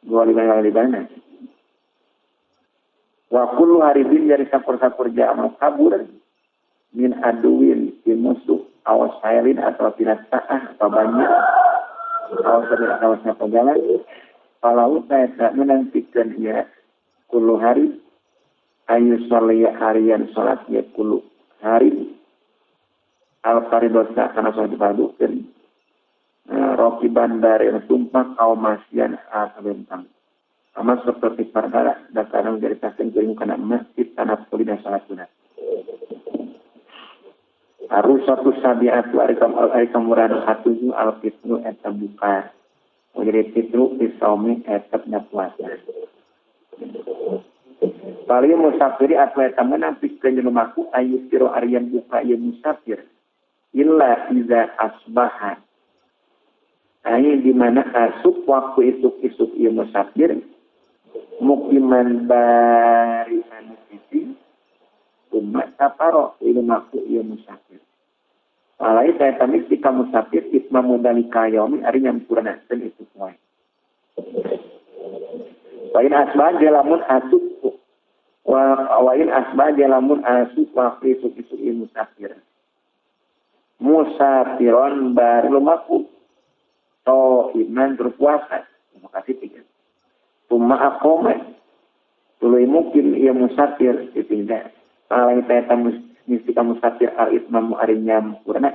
gua libana wa kullu haribin dari sakur-sakur ja'al kabur min aduwin di musuh awas sailin atau tina sa'ah atau banyak awas sailin atau sapogalan falau ta'eta menantikan ya kullu hari Ayu sholli harian salat ya kulu hari al faridosa kana salat difardukeun. Rokiban bari tumpak au masian alabentang. Sama seperti perkara dakarang jaritakeun kuring kana masjid tanah kulina salat sunat. Harus satu sabiatu ari kamurad hatuju al fitru eta buka. Jadi fitru fisaumi eta nya puasa. Paling musafiri atau eta meunang pikeun lumaku ayu siro arian buka ieu musafir. Illa iza asbaha. Ai di mana asup waktu isuk-isuk ieu musafir mukiman bari anu sisi umat taparo lumaku ieu musafir. Walai saya tamik jika musafir itmamu dalika yaumi ari nyampurnakeun itu poe. Wain asbah jalamun asup wa wain asbah jalamun asup waktu isuk-isuk ieu musafir. Musafiron bari lumaku to iman berpuasa. Terima kasih tiga. Tuma aqoma tuluy mukim ieu musafir ditindak. Palai teta mistika musafir al itmamu ari nyampurna.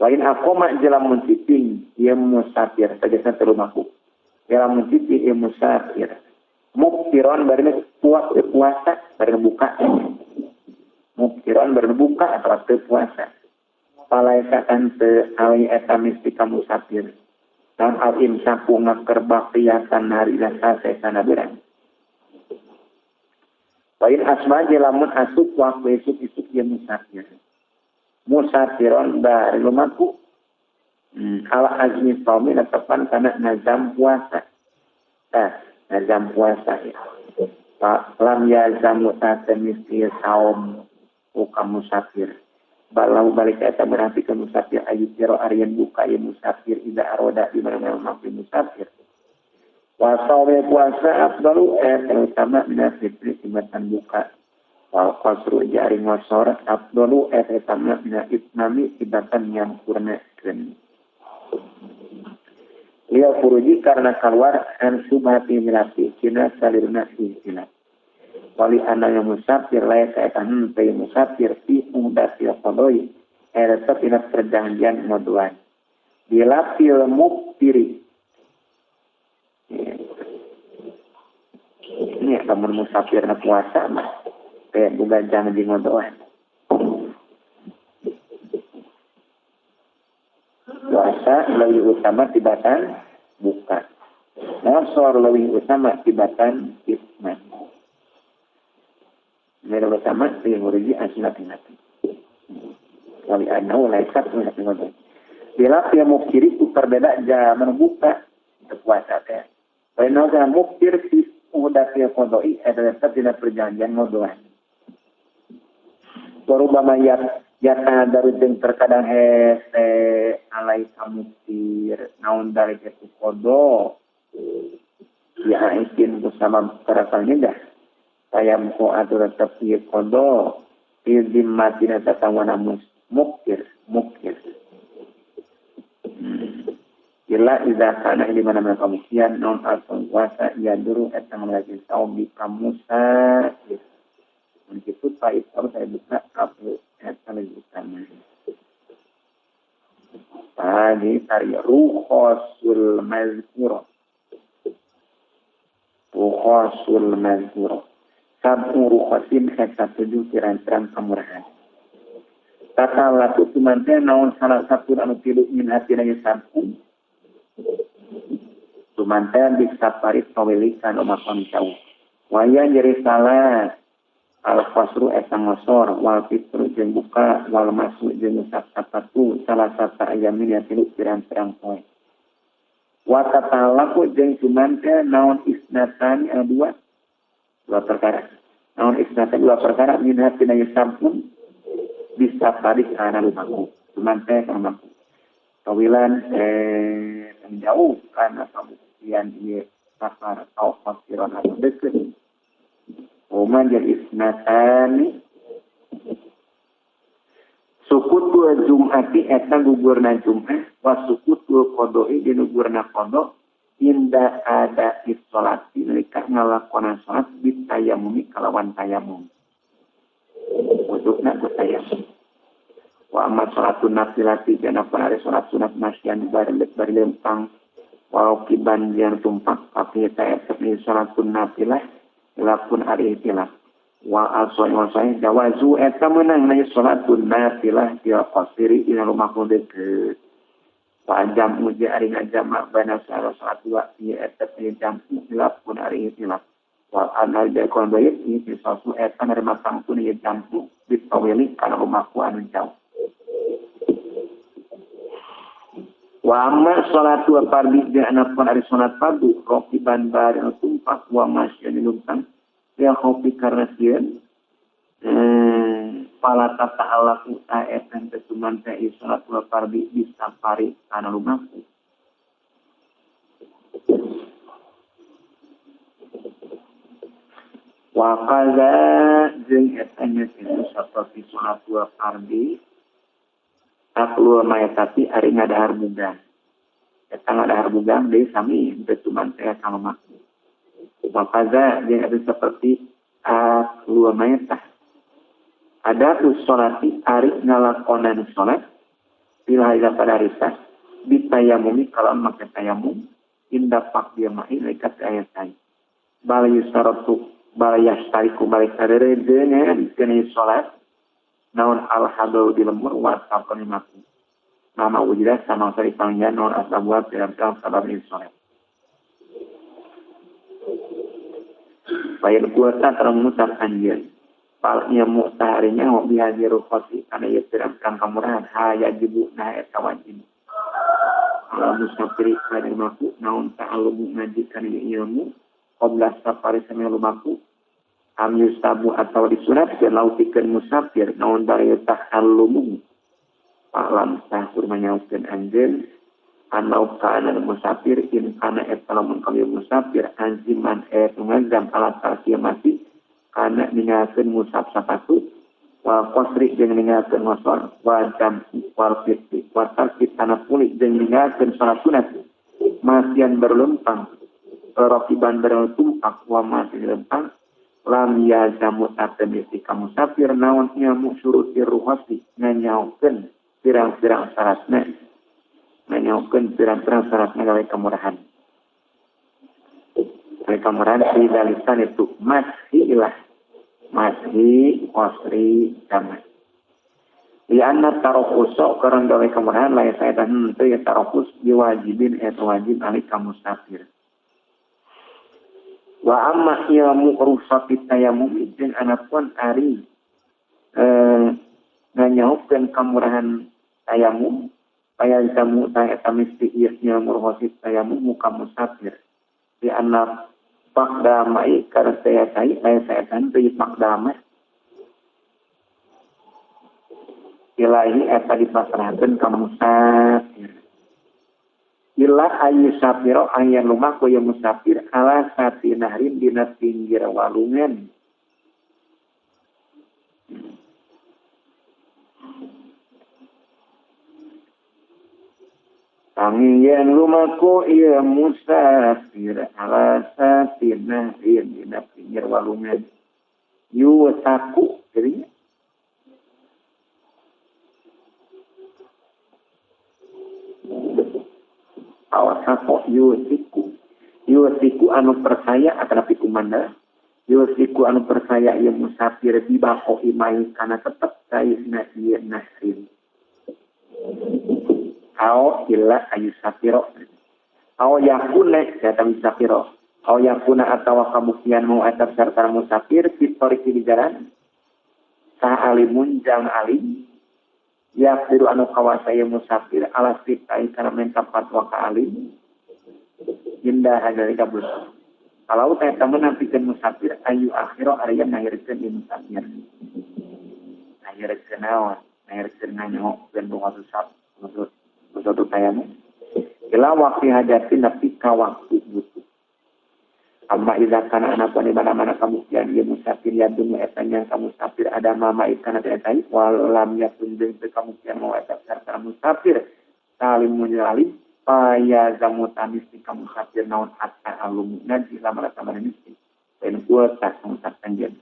Lain aqoma jalamun cicing ieu musafir tegasna teu lumaku. Jalamun cicing ieu musafir. Muktiron barina puasa barina buka. Muktiron barina buka atau teu puasa. Palaisa teu alai eta mistika musafir. Dan al imsaku ngakerbaktiatan hari sasesana berang. Lain asma jelamun asup waktu isuk-isuk ya musafir. Musafiron bari lumaku. Ala azmi saumi netepan karena nazam puasa. Nazam puasa ya. Lam yazamu tatemisti saum uka musafir. Balau balik eta berarti ke musafir ayu siro arian buka ya musafir ida aroda di mana mampu musafir. Puasa puasa afdalu terutama minal fitri tibatan buka. Wal qasru jari ngosor afdalu terutama minal itmami tibatan nyampurnakeun. Liya furuji karena keluar an subhati milati cina salirna istilah. Wali anna musafir laisa eta henteu musafir fi mudatil qadoi eta tina perjanjian moduan. Dilapil muftiri. Ini lamun musafir na puasa mah teh boga janji ngodoan. Puasa leuwih utama tibatan buka. Ngosor leuwih utama tibatan itman. Leuwih utama teu nguruji asna-asna. Wali anau laisat ngodoan. Dilapil muftiri ku perbeda zaman buka puasa teh. Lain kana muftir fi mudatil qadai eta tetep dina perjanjian ngodoan. Warubama yata darujeng terkadang hese alai kamuktir naon dari itu kodo ya ikin bersama kerakalnya dah tayam ko atur tetep ieu kodo fi zimmatina tatawana muktir muktir. Ila iza kana di mana-mana kamusian non atau puasa ya duru eta ngalagi saum bi kamusa. Begitu pak itu saya buka kapu eta lebih utama. Tadi tari ruhosul mazkura. Ruhosul mazkura. Sabu ruhosin eta tujuh pirang-pirang kamurahan. Tata laku tumante naon salah satu anu tilu min hatina sabu. Tumante bisafari tawilikan umakon jauh. Waya jadi salah al qasru eta ngosor wal fitru jeung buka wal masu jeung usap sapatu salah satu ayamin ya tilu pirang-pirang poe. Wa tatalaku jeung tumante naon isnatani anu dua perkara. Naon isnatani dua perkara min hatina sampun bisafari kana lumaku. Tumante kana lumaku. Tawilan jauh karena pembuktian ieu safar au qasiran atau deket. Uma jadi isnatani sukutu jum'ati eta gugurna jum'ah wa sukutu qada'i jeung gugurna qada inda ada isolati nalika ngalakonan salat bit bitayamumi kalawan tayamum. Wudukna ku tayamum. Wa amma salatun nafilati jana ari salat sunat masyan bari lempang wa kiban yang tumpak tapi ta eta salatun nafilah lapun ari ikhtilaf. Wa aswa wa sahih jawazu eta meunang na salatun nafilah dia qasiri ila lumaku deket. Wa jam uji ari ngajama bana salat dua ieu eta jam lapun ari ikhtilaf. Wa anal jakon bayit ieu sasu eta nerima pangtun ieu jampu bitawili kana lumaku anu jauh. Wa amma salatu fardhi jana pun ari salat fardu rokiban bari anu tumpak wa masyan luntang ya khofi karena sieun pala tata'alaku ta'etan tetuman ta'i salat wa fardhi bisafari kana lumaku. Wa qaza jeung eta nya saperti salat wa fardhi aklu mayatati ari ngadahar bugang. Eta ngadahar bugang deui sami betuman teh kalumaku. Makaza jeung eta seperti aklu mayatah. Ada usolati ari ngalakonan salat bila ila pada risa bitayamumi kalau make tayamum inda faqdi ma'i likat ayat ai. Bal yusaratu bal yastariku balik sareredeuna dikeun salat naon al-hadau di lemur wa sabun mati. Nama wujudah sama sari panggilan naon asabwa pirang-pirang sabab sholat. Bayan kuota terang mutar anjir. Palnya mu'taharinya wa bihaziru khosi karena ia pirang-pirang kamurahan hayajibu nah eta wajib. Ala musafiri kana maku naon ta'alumu ngaji kana ilmu qabla safari samil lumaku am yustabu atau disunatkeun lautikeun musafir naon bari tahallumu alam sah kurmanyaukeun anjeun anau kana musafir in kana eta lamun kami musafir anziman eta ngazam ala tarkiyamati kana ninggalkeun musaf sapatu wal qasri jeung ninggalkeun ngosor wa jam wal fitri wa tarki tanafuli jeung ninggalkeun salat sunat masian berlempang rokiban bertumpak wa masih lempang lam yazamu tatemisi kamu musafir naon ilmu syurutir ruhasi nganyaukeun pirang-pirang syaratna nganyaukeun pirang-pirang syaratna gawe kemurahan gawe kemurahan di dalisan itu masih lah masih qasri jamak lianna tarokhus karena gawe kemurahan lain saya dan henteu ya tarokhus diwajibin eta wajib alih ka musafir. Wa amma ilmu ruhsati tayamum jeung anapun ari nganyaukeun kamurahan tayamum payalzamu ta mesti ieu ilmu ruhsati tayamum ka musafir di anna faqdama karena saya tai lain saya tan teu faqdama ilahi eta dipasrahkeun ka musafir. Ila ayu safiro ayan lumaku ya musafir ala sati nahrin dina pinggir walungan. Tangian lumaku ya musafir ala sati nahrin dina pinggir walungan. Yusaku jadinya. Awas kok yusiku yusiku anu percaya akan api kumanda yusiku anu percaya ieu musafir bibako imai kana tetep saisna ieu nahrin ao illa ayu safiro ao yakuna kata musafiro ao yakuna atawa kabuktian mau atap sarta musafir fitoriki di jalan sah alimun jang alim yaqdiru anu kawasa ieu musafir ala sitai kana minta fatwa ka alim indah dari kabul. Kalau teh temen nampikeun musafir ayu akhiro ari ngahirkeun ieu musafir. Ngahirkeun naon? Ngahirkeun nganyokeun ruhsat maksud tayamum. Ila waqti hajatin nepi ka waktu butuh. Amma idza kana anapun di mana-mana kabuktian ieu musafir yadun eta nya ka musafir ada mama ikana eta walam yakun jeung teu kabuktian mau eta sarta musafir salim munyalim paya zamu tamis ka musafir naon hatta alum ngaji lamara tamane misti Lain kuota ngucap anjeun.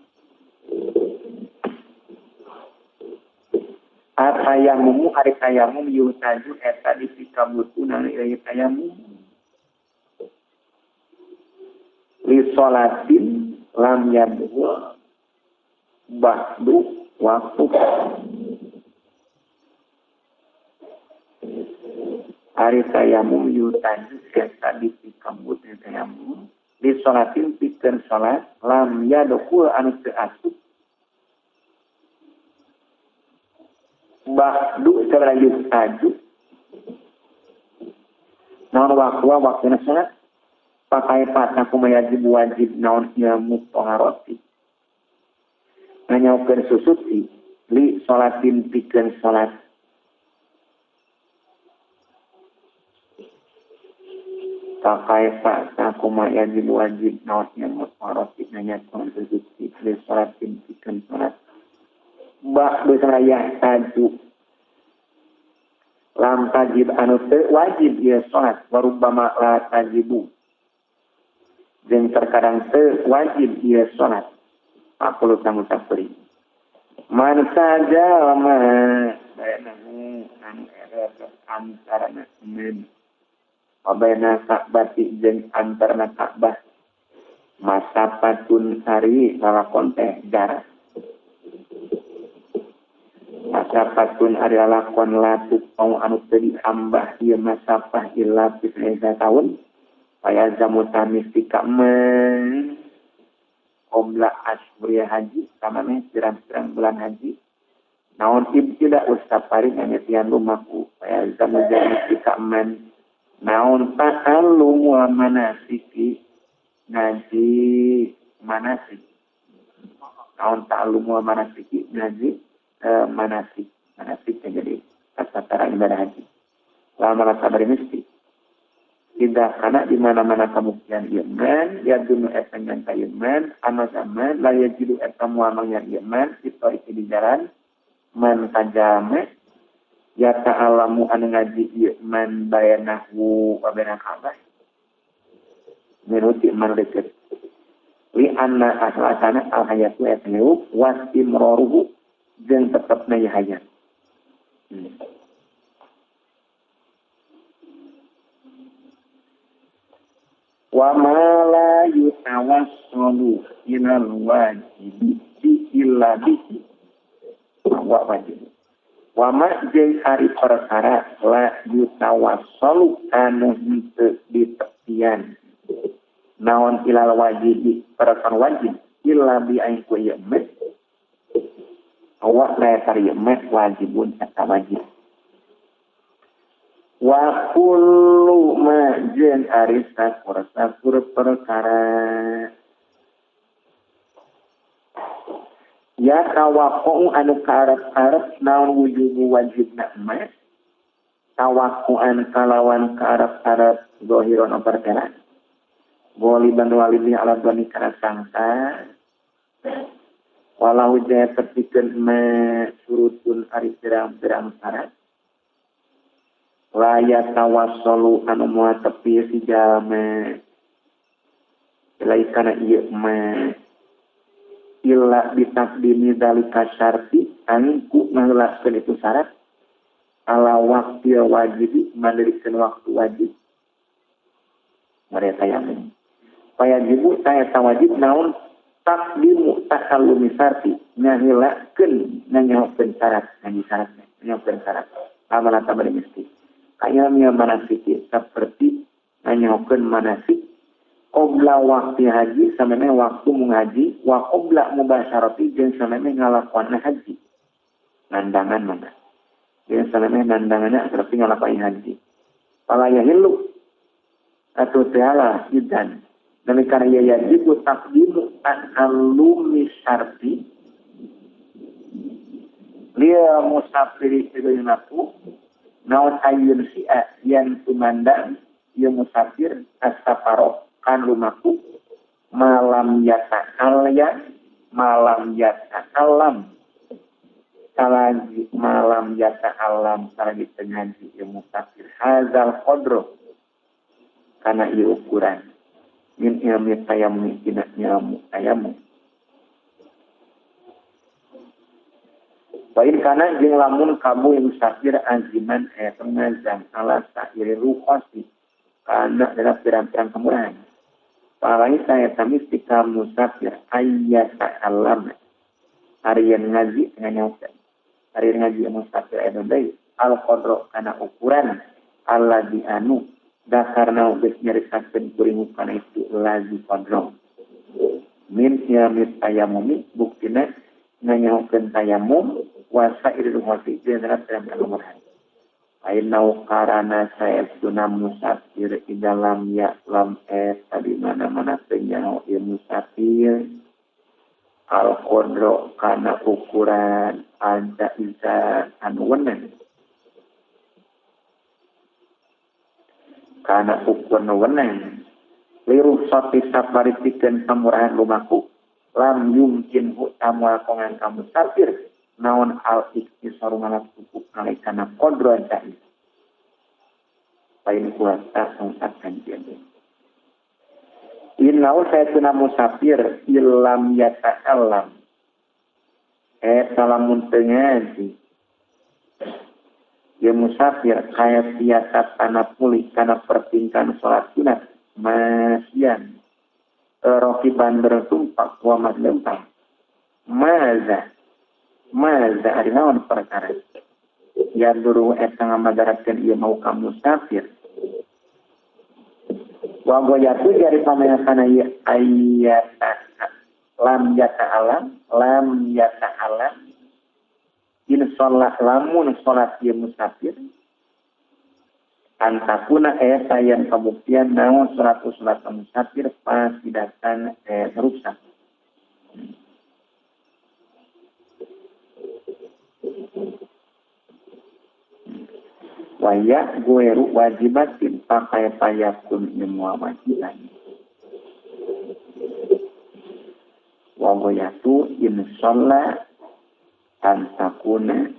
Atayamumu ari tayamum yuhtaju eta dipikabutuhna ieu tayamum. Li sholatin lam yadhul ba'du waktu. Ari tayamum yuhtaju eta dipikabutuhna tayamum li sholatin pikeun salat lam yadkhul anu teu asup ba'du sabaraha yuhtaju naon waktu waktuna salat pakai patah kumaha wajib naon ilmu toharoti nanyaukeun susuti li sholatin pikeun salat pakai patah kumaha wajib naon ilmu toharoti nanyaukeun susuti li sholatin pikeun salat ba'du sabaraha taju lam tajib anu teu wajib ieu salat warubbama la tajibu jeung terkadang teu wajib ieu salat 40 samusafiri man saja ma bainahu anu era antarana men wa baina ka'bati jeung antarana Ka'bah masapatun ari lalakon teh jarak masapatun ari lalakon latuk mau anu teu diambah ieu masapah illa tis'ina taun paya jamu tamistika men qabla ashhuril haji samane pirang-pirang bulan haji naon ibtida usafari ngamitian lumaku paya jamu tamistika men naon ta'allumu manasiki ngaji manasik naon ta'allumu manasiki ngaji manasik manasik jadi tata ibadah haji lama sabar mesti tidak karena di mana-mana kemungkinan iman ya dunu eta nyangka iman anu zaman la yajidu eta muamang yang iman itu di jalan man tajame ya ta'alamu anu ngaji iman bayanahu wa bainal Ka'bah miruti man deket li anna asal-asalna al hayatu eta hirup wastimroruhu jeung tetepna hayat. Wa ma la yutawassalu ilal wajibi illa bihi wa wajib. Wa ma jeung ari perkara la yutawassalu anu henteu ditepian naon ilal wajibi perkara wajib illa bi ain ku ieu awak la yarimat wajibun eta wajib. Wa kullu ma jeung ari sakur-sakur perkara ya tawaqqu anu kaarep-arep naon wujubu wajibna ma tawaqquan kalawan kaarep-arep zahiron perkara goliban walidi ala doni kana sangka walau jaya terpikeun ma surutun ari pirang-pirang syarat la yatawassalu anu moal tepi si jalma ilaikana ieu ma illa bitaqdimi dzalika syarti anu ku ngaheulakeun itu syarat ala waqti wajibi mandirikeun waktu wajib mereka tayamum payajibu taya wajib naon takdimu takallumi sarti nyahilakeun nanyahokeun syarat ngaji syarat nanyahokeun syarat amanah tabari mesti kaya manasiki seperti nanyahokeun manasik qabla waktu haji samene waktu mengaji wa qabla mubasyarati jeung samene ngalakuan haji nandangan mana jeung samene nandanganna seperti ngalakuan haji fala yahillu atau ta'ala idan dan karya yajibu taqdimu ta'allumi syarti liya musafiri ilunaku naon ayyun si'a yang tumandang ya musafir as-safaro kan lumaku malam yata'alya malam yata'alam salagi malam yata'alam salagi tengaji ya musafir hazal qadro karena ieu ukuran Min ilmi tayamum tina ilmu tayamum. Wa in kana jeung lamun kamu yang musafir aziman aya ngazam ala sairi rukhasi kana dina pirang-pirang kemurahan. Palai saya tamistika musafir ayyata alam arian ngaji nganyaukeun. Arian ngaji musafir aya deui al qadra kana ukuran alladzi anu dakarna geus nyaritakeun kuring kana itu lazi qadra. Min ilmi tayamumi buktina nganyaukeun tayamum wasa irul hati jeung pirang-pirang kemurahan. Ainau karana saestuna musafir di dalam ya lam eta di mana-mana teu nyaho ieu musafir al qadra kana ukuran ada iza anu wenang kana ukuran wenang liruh sati safari pikeun pamurahan lumaku lam yumkin hu tamual kongan ka musafir naon al iktisaru ngalap cukup alaikana qadra jaiz pain kuasa sangsakan jadi innau saytuna musafir illam yata'allam salamun teu ngaji ya musafir kaya tiasa kana pulih kana pertingkan salat sunat masian rokiban bertumpak wa madlempang maza maza ari naon perkara ya duru eta ngamadaratkeun ieu mau ka musafir wa goyatu jari pamayasana ieu ayata lam yata'alam lam yata'alam in sholat lamun sholat ieu musafir antakuna eta yang kabuktian naon sholat sholat musafir pasidatan rusak. Waya gueru wajibatin pakai payakun semua wajiban. Wa goyatu in sholat antakuna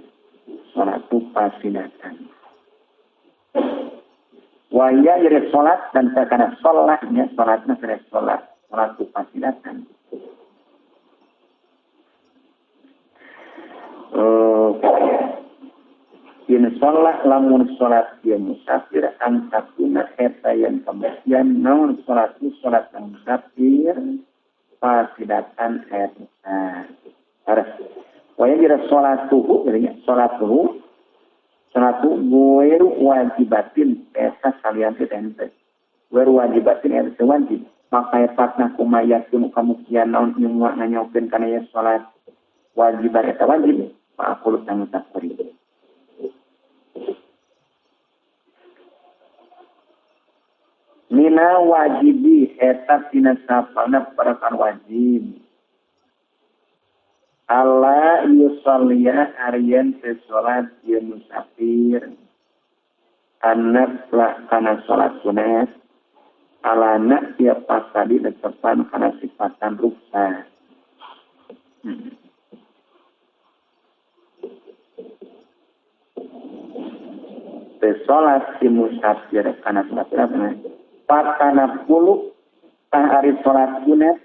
sholatu pasidatan. Waya jadi sholat dan karena sholatnya sholatnya sudah sholat sholatu pasidatan. In sholat lamun sholat dia musafir antakuna eta yang kemudian naon sholatu sholat musafir pasidatan eta. Harus. Waya jadi sholatuhu jadinya sholatuhu sholatu gueru wajibatin eta salianti tente gueru wajibatin eta wajib maka patna kumayatun kamukian naon nyungwa nganyokeun kana ye salat wajiban eta wajib fa aqulu tamusafiri mina wajibi eta tina sapalna perkara wajib ala yusalliya arian fi salat ya musafir annafla kana salat sunat alana ya pasadi tetepan kana sifatan ruksa. Fi salat si musafir kana salat sunat patana puluh tah ari salat sunat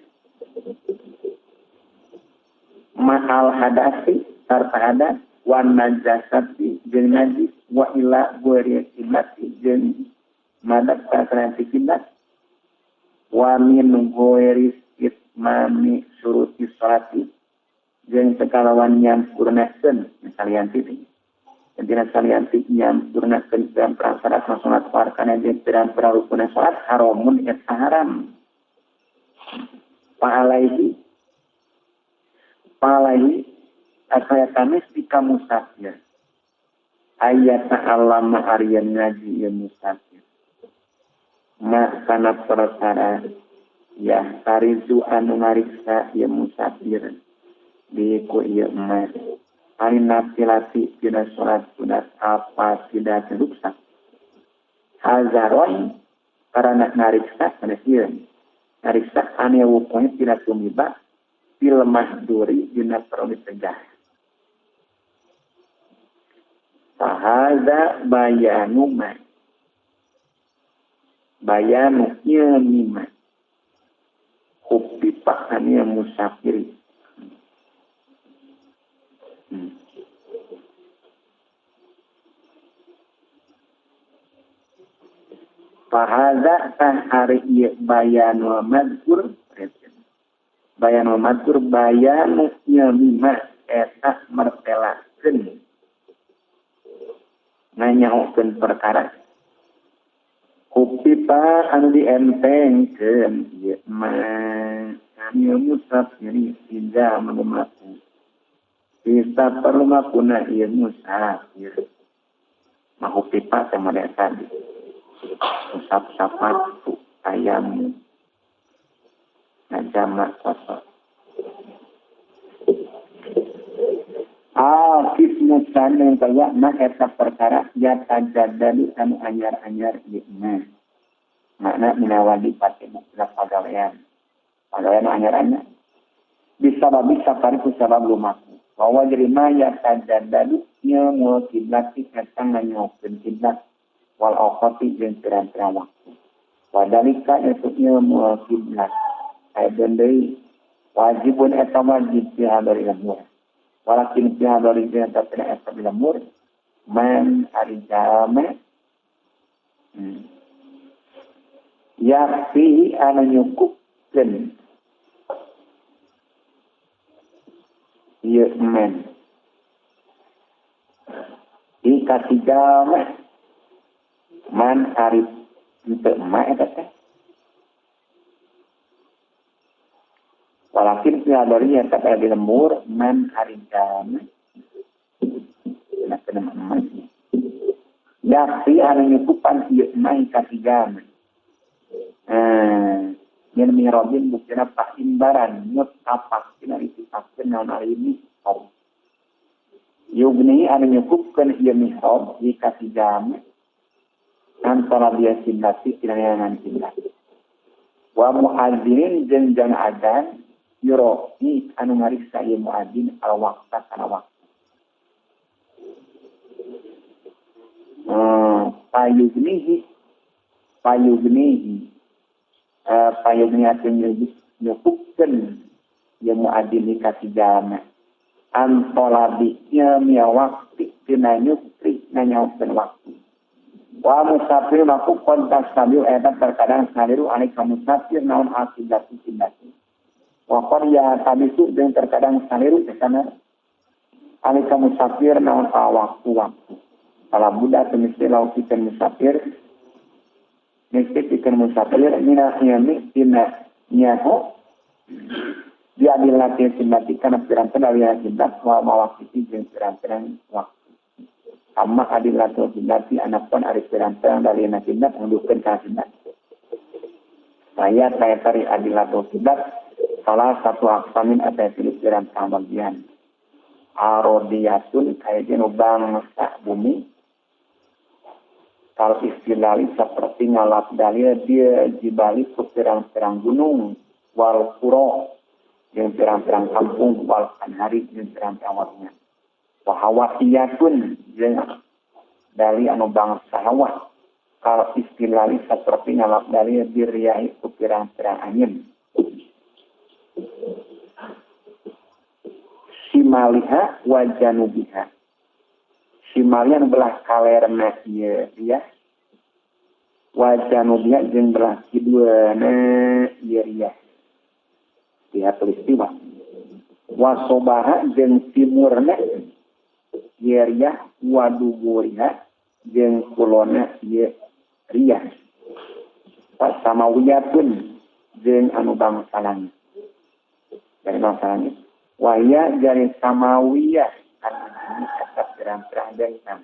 mahal hadasi sarta hadas wan najasati jeung najis wa ila ghairi kiblati jeung madab ka kiblat wa min ghairi itmami syuruti salati jeung tekalawan nyampurnakeun salianti teh dina salianti nyampurnakeun pirang-pirang syarat salat warkana jeung pirang-pirang rukun salat haramun eta haram fa alaihi palai asaya kamis dika musafir ayat ta'allama arian ngaji ya musafir ma kana perkara ya tarizu anu ngariksa ya musafir di ku ieu mah ari nafilati dina salat sunat apa tidak ruksak hazaron karena ngariksa kana sieun ngariksa ane wukunya tidak tumiba fil mahduri dina perlu dicegah. Fahaza bayanu ma. Bayanu ilmi ma. Kupipa anu musafir. Fahadza tah ari ieu bayanul madkur bayanul madkur bayanu mima eta mertelakeun nganyahokeun perkara kupipa anu dientengkeun ieu mah anu musafir tidak melumaku bisa perlumakuna ieu musafir mahupipa teh model tadi usap sapatu ayam najama kosor kismu sanu kaya mah eta perkara yatajadadu anu anyar-anyar ieu mah makna minawadi pati buktina pagawean pagawean anyar-anyar bisa bisa pariku sabab lumaku bahwa jerima yatajadadu ilmu kiblat eta nganyokeun kiblat wal awqati jeung pirang-pirang waktu wadalika itu ilmu kiblat ayeuna deui wajibun eta wajib fi hadari lemur walakin fi hadari eta tina eta lemur man ari jalma ya fi anu nyukupkeun ieu men di katiga mah man arif untuk emak eta teh walakin piadorinya tak ada di lembur man arif jalma nah kena emak yafi anu nyukupan ieu emak katiga mah min mihrabin buktina paimbaran mutapak tina dititapkeun naon ari mihrab yugni anu nyukupkeun ieu mihrab di katiga mah antara dia kiblat tinangan kiblat wa muadzinin jeung jang adzan yuroi anu ngariksa ieu muadzin al waqta kana waktu payugnihi payugnihi nyukupkeun ieu muadzin ka tigana antolabi nya waktu tina nyupri nanyaokeun waktu wa musafir maku kontak sabiu eta terkadang saliru alika musafir naon akibat kiblat wa qarya tabisu jeung terkadang saliru sana alika musafir naon waktu waktu kala budak mesti lau pikeun musafir mesti pikeun musafir mina yami tina nyaho diadilati kiblat kana pirang-pirang dalil kiblat wa mawaqiti jeung pirang-pirang waktu amma adilatul kiblati anapun ari pirang-pirang dalilna kiblat nundukeun ka kiblat. Saya tari adilatul kiblat salah satu aksamin eta tilu pirang-pirang bagian. Arodiyatun kaya nu bangsa bumi kal istilali seperti ngalap dalil dia jibali ku pirang-pirang gunung wal qura jeung pirang-pirang kampung wal anhari jeung pirang-pirang warna. Wahawatiyatun jeung dali anu bangsa hawa kal istilali seperti ngalap dali diriahi ku pirang-pirang angin simaliha wa janubiha simalian belah kalerna ieu riah wa janubiha jeung belah kidulna ieu riah di peristiwa wa sobaha jeung timurna ieu riah wa duburiha jeung kulona ieu riah pasamawiyatun jeung anu bangsa langit dari bangsa langit waya jari samawiyah anu ini eta pirang-pirang bentang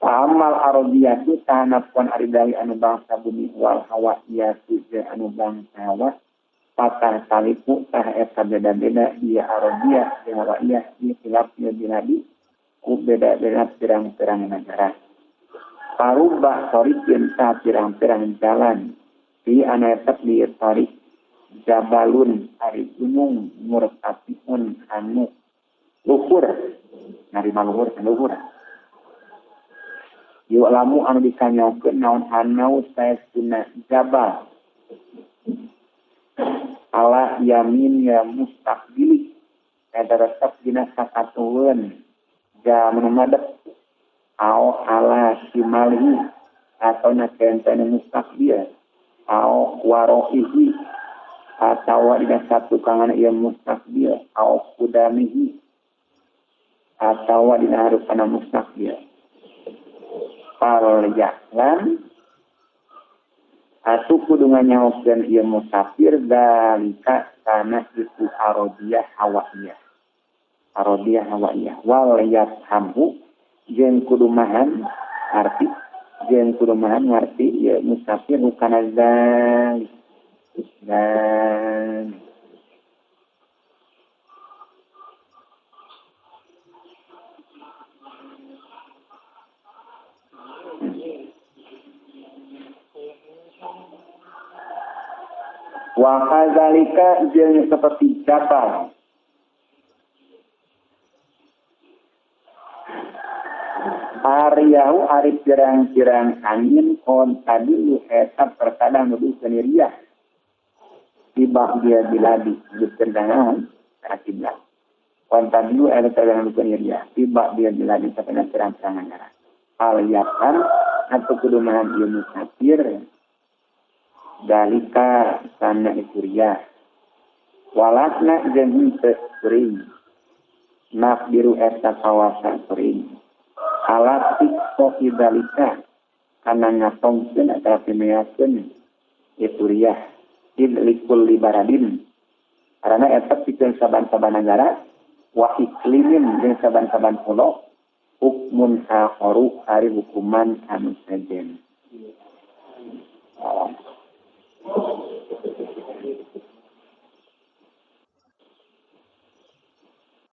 amal arodiyatu tanapun ari dari anu bangsa bumi wal hawiyatu jeung anu bangsa hawa patah talipu tah eta beda-beda ieu arodiyah jeung hawiyah ieu khilaf ieu biladi ku beda-beda pirang-pirang negara parubah tariqin tah pirang-pirang jalan di anu eta di tarik jabalun ari gunung murtafiun anu luhur narima luhur luhur yu'lamu anu dikanyaokeun naon anau saestuna jabal yamin ya mustaqbili eta tetep dina sakatueun jalma nu madep au ala shimalihi atau na kentena mustaqbil au warohihi atau dina satukangan ieu mustaqbil au qudamihi atau dina harupana mustaqbil fal ya'lam atuh kudu nganyahokeun ieu musafir dalika kana itu arodiyah hawaiyah arodiyah hawaiyah wal yafhamu jeung kudu mahan arti jeung kudu mahan ngarti ieu musafir hukana zalik dan wa kadzalika jeung seperti jabal ariyahu ari pirang-pirang angin kon tadi eta terkadang nuduhkeun riyah tibak dia biladi ditendangan kiblat kon tadi eta terkadang nuduhkeun riyah tibak dia biladi satengah pirang-pirangan negara al yakan atau kudu mahan ieu musafir dalika kana itu riyah walasna jeung henteu kuring nafdiru eta kawasa kuring alat tiktok dalika kana ngatongkeun atawa pimeaskeun itu riyah id likul libaradin karena eta pikeun saban-saban nagara wa iklimin jeung saban-saban pulo hukmun akharu ari hukuman anu sejen.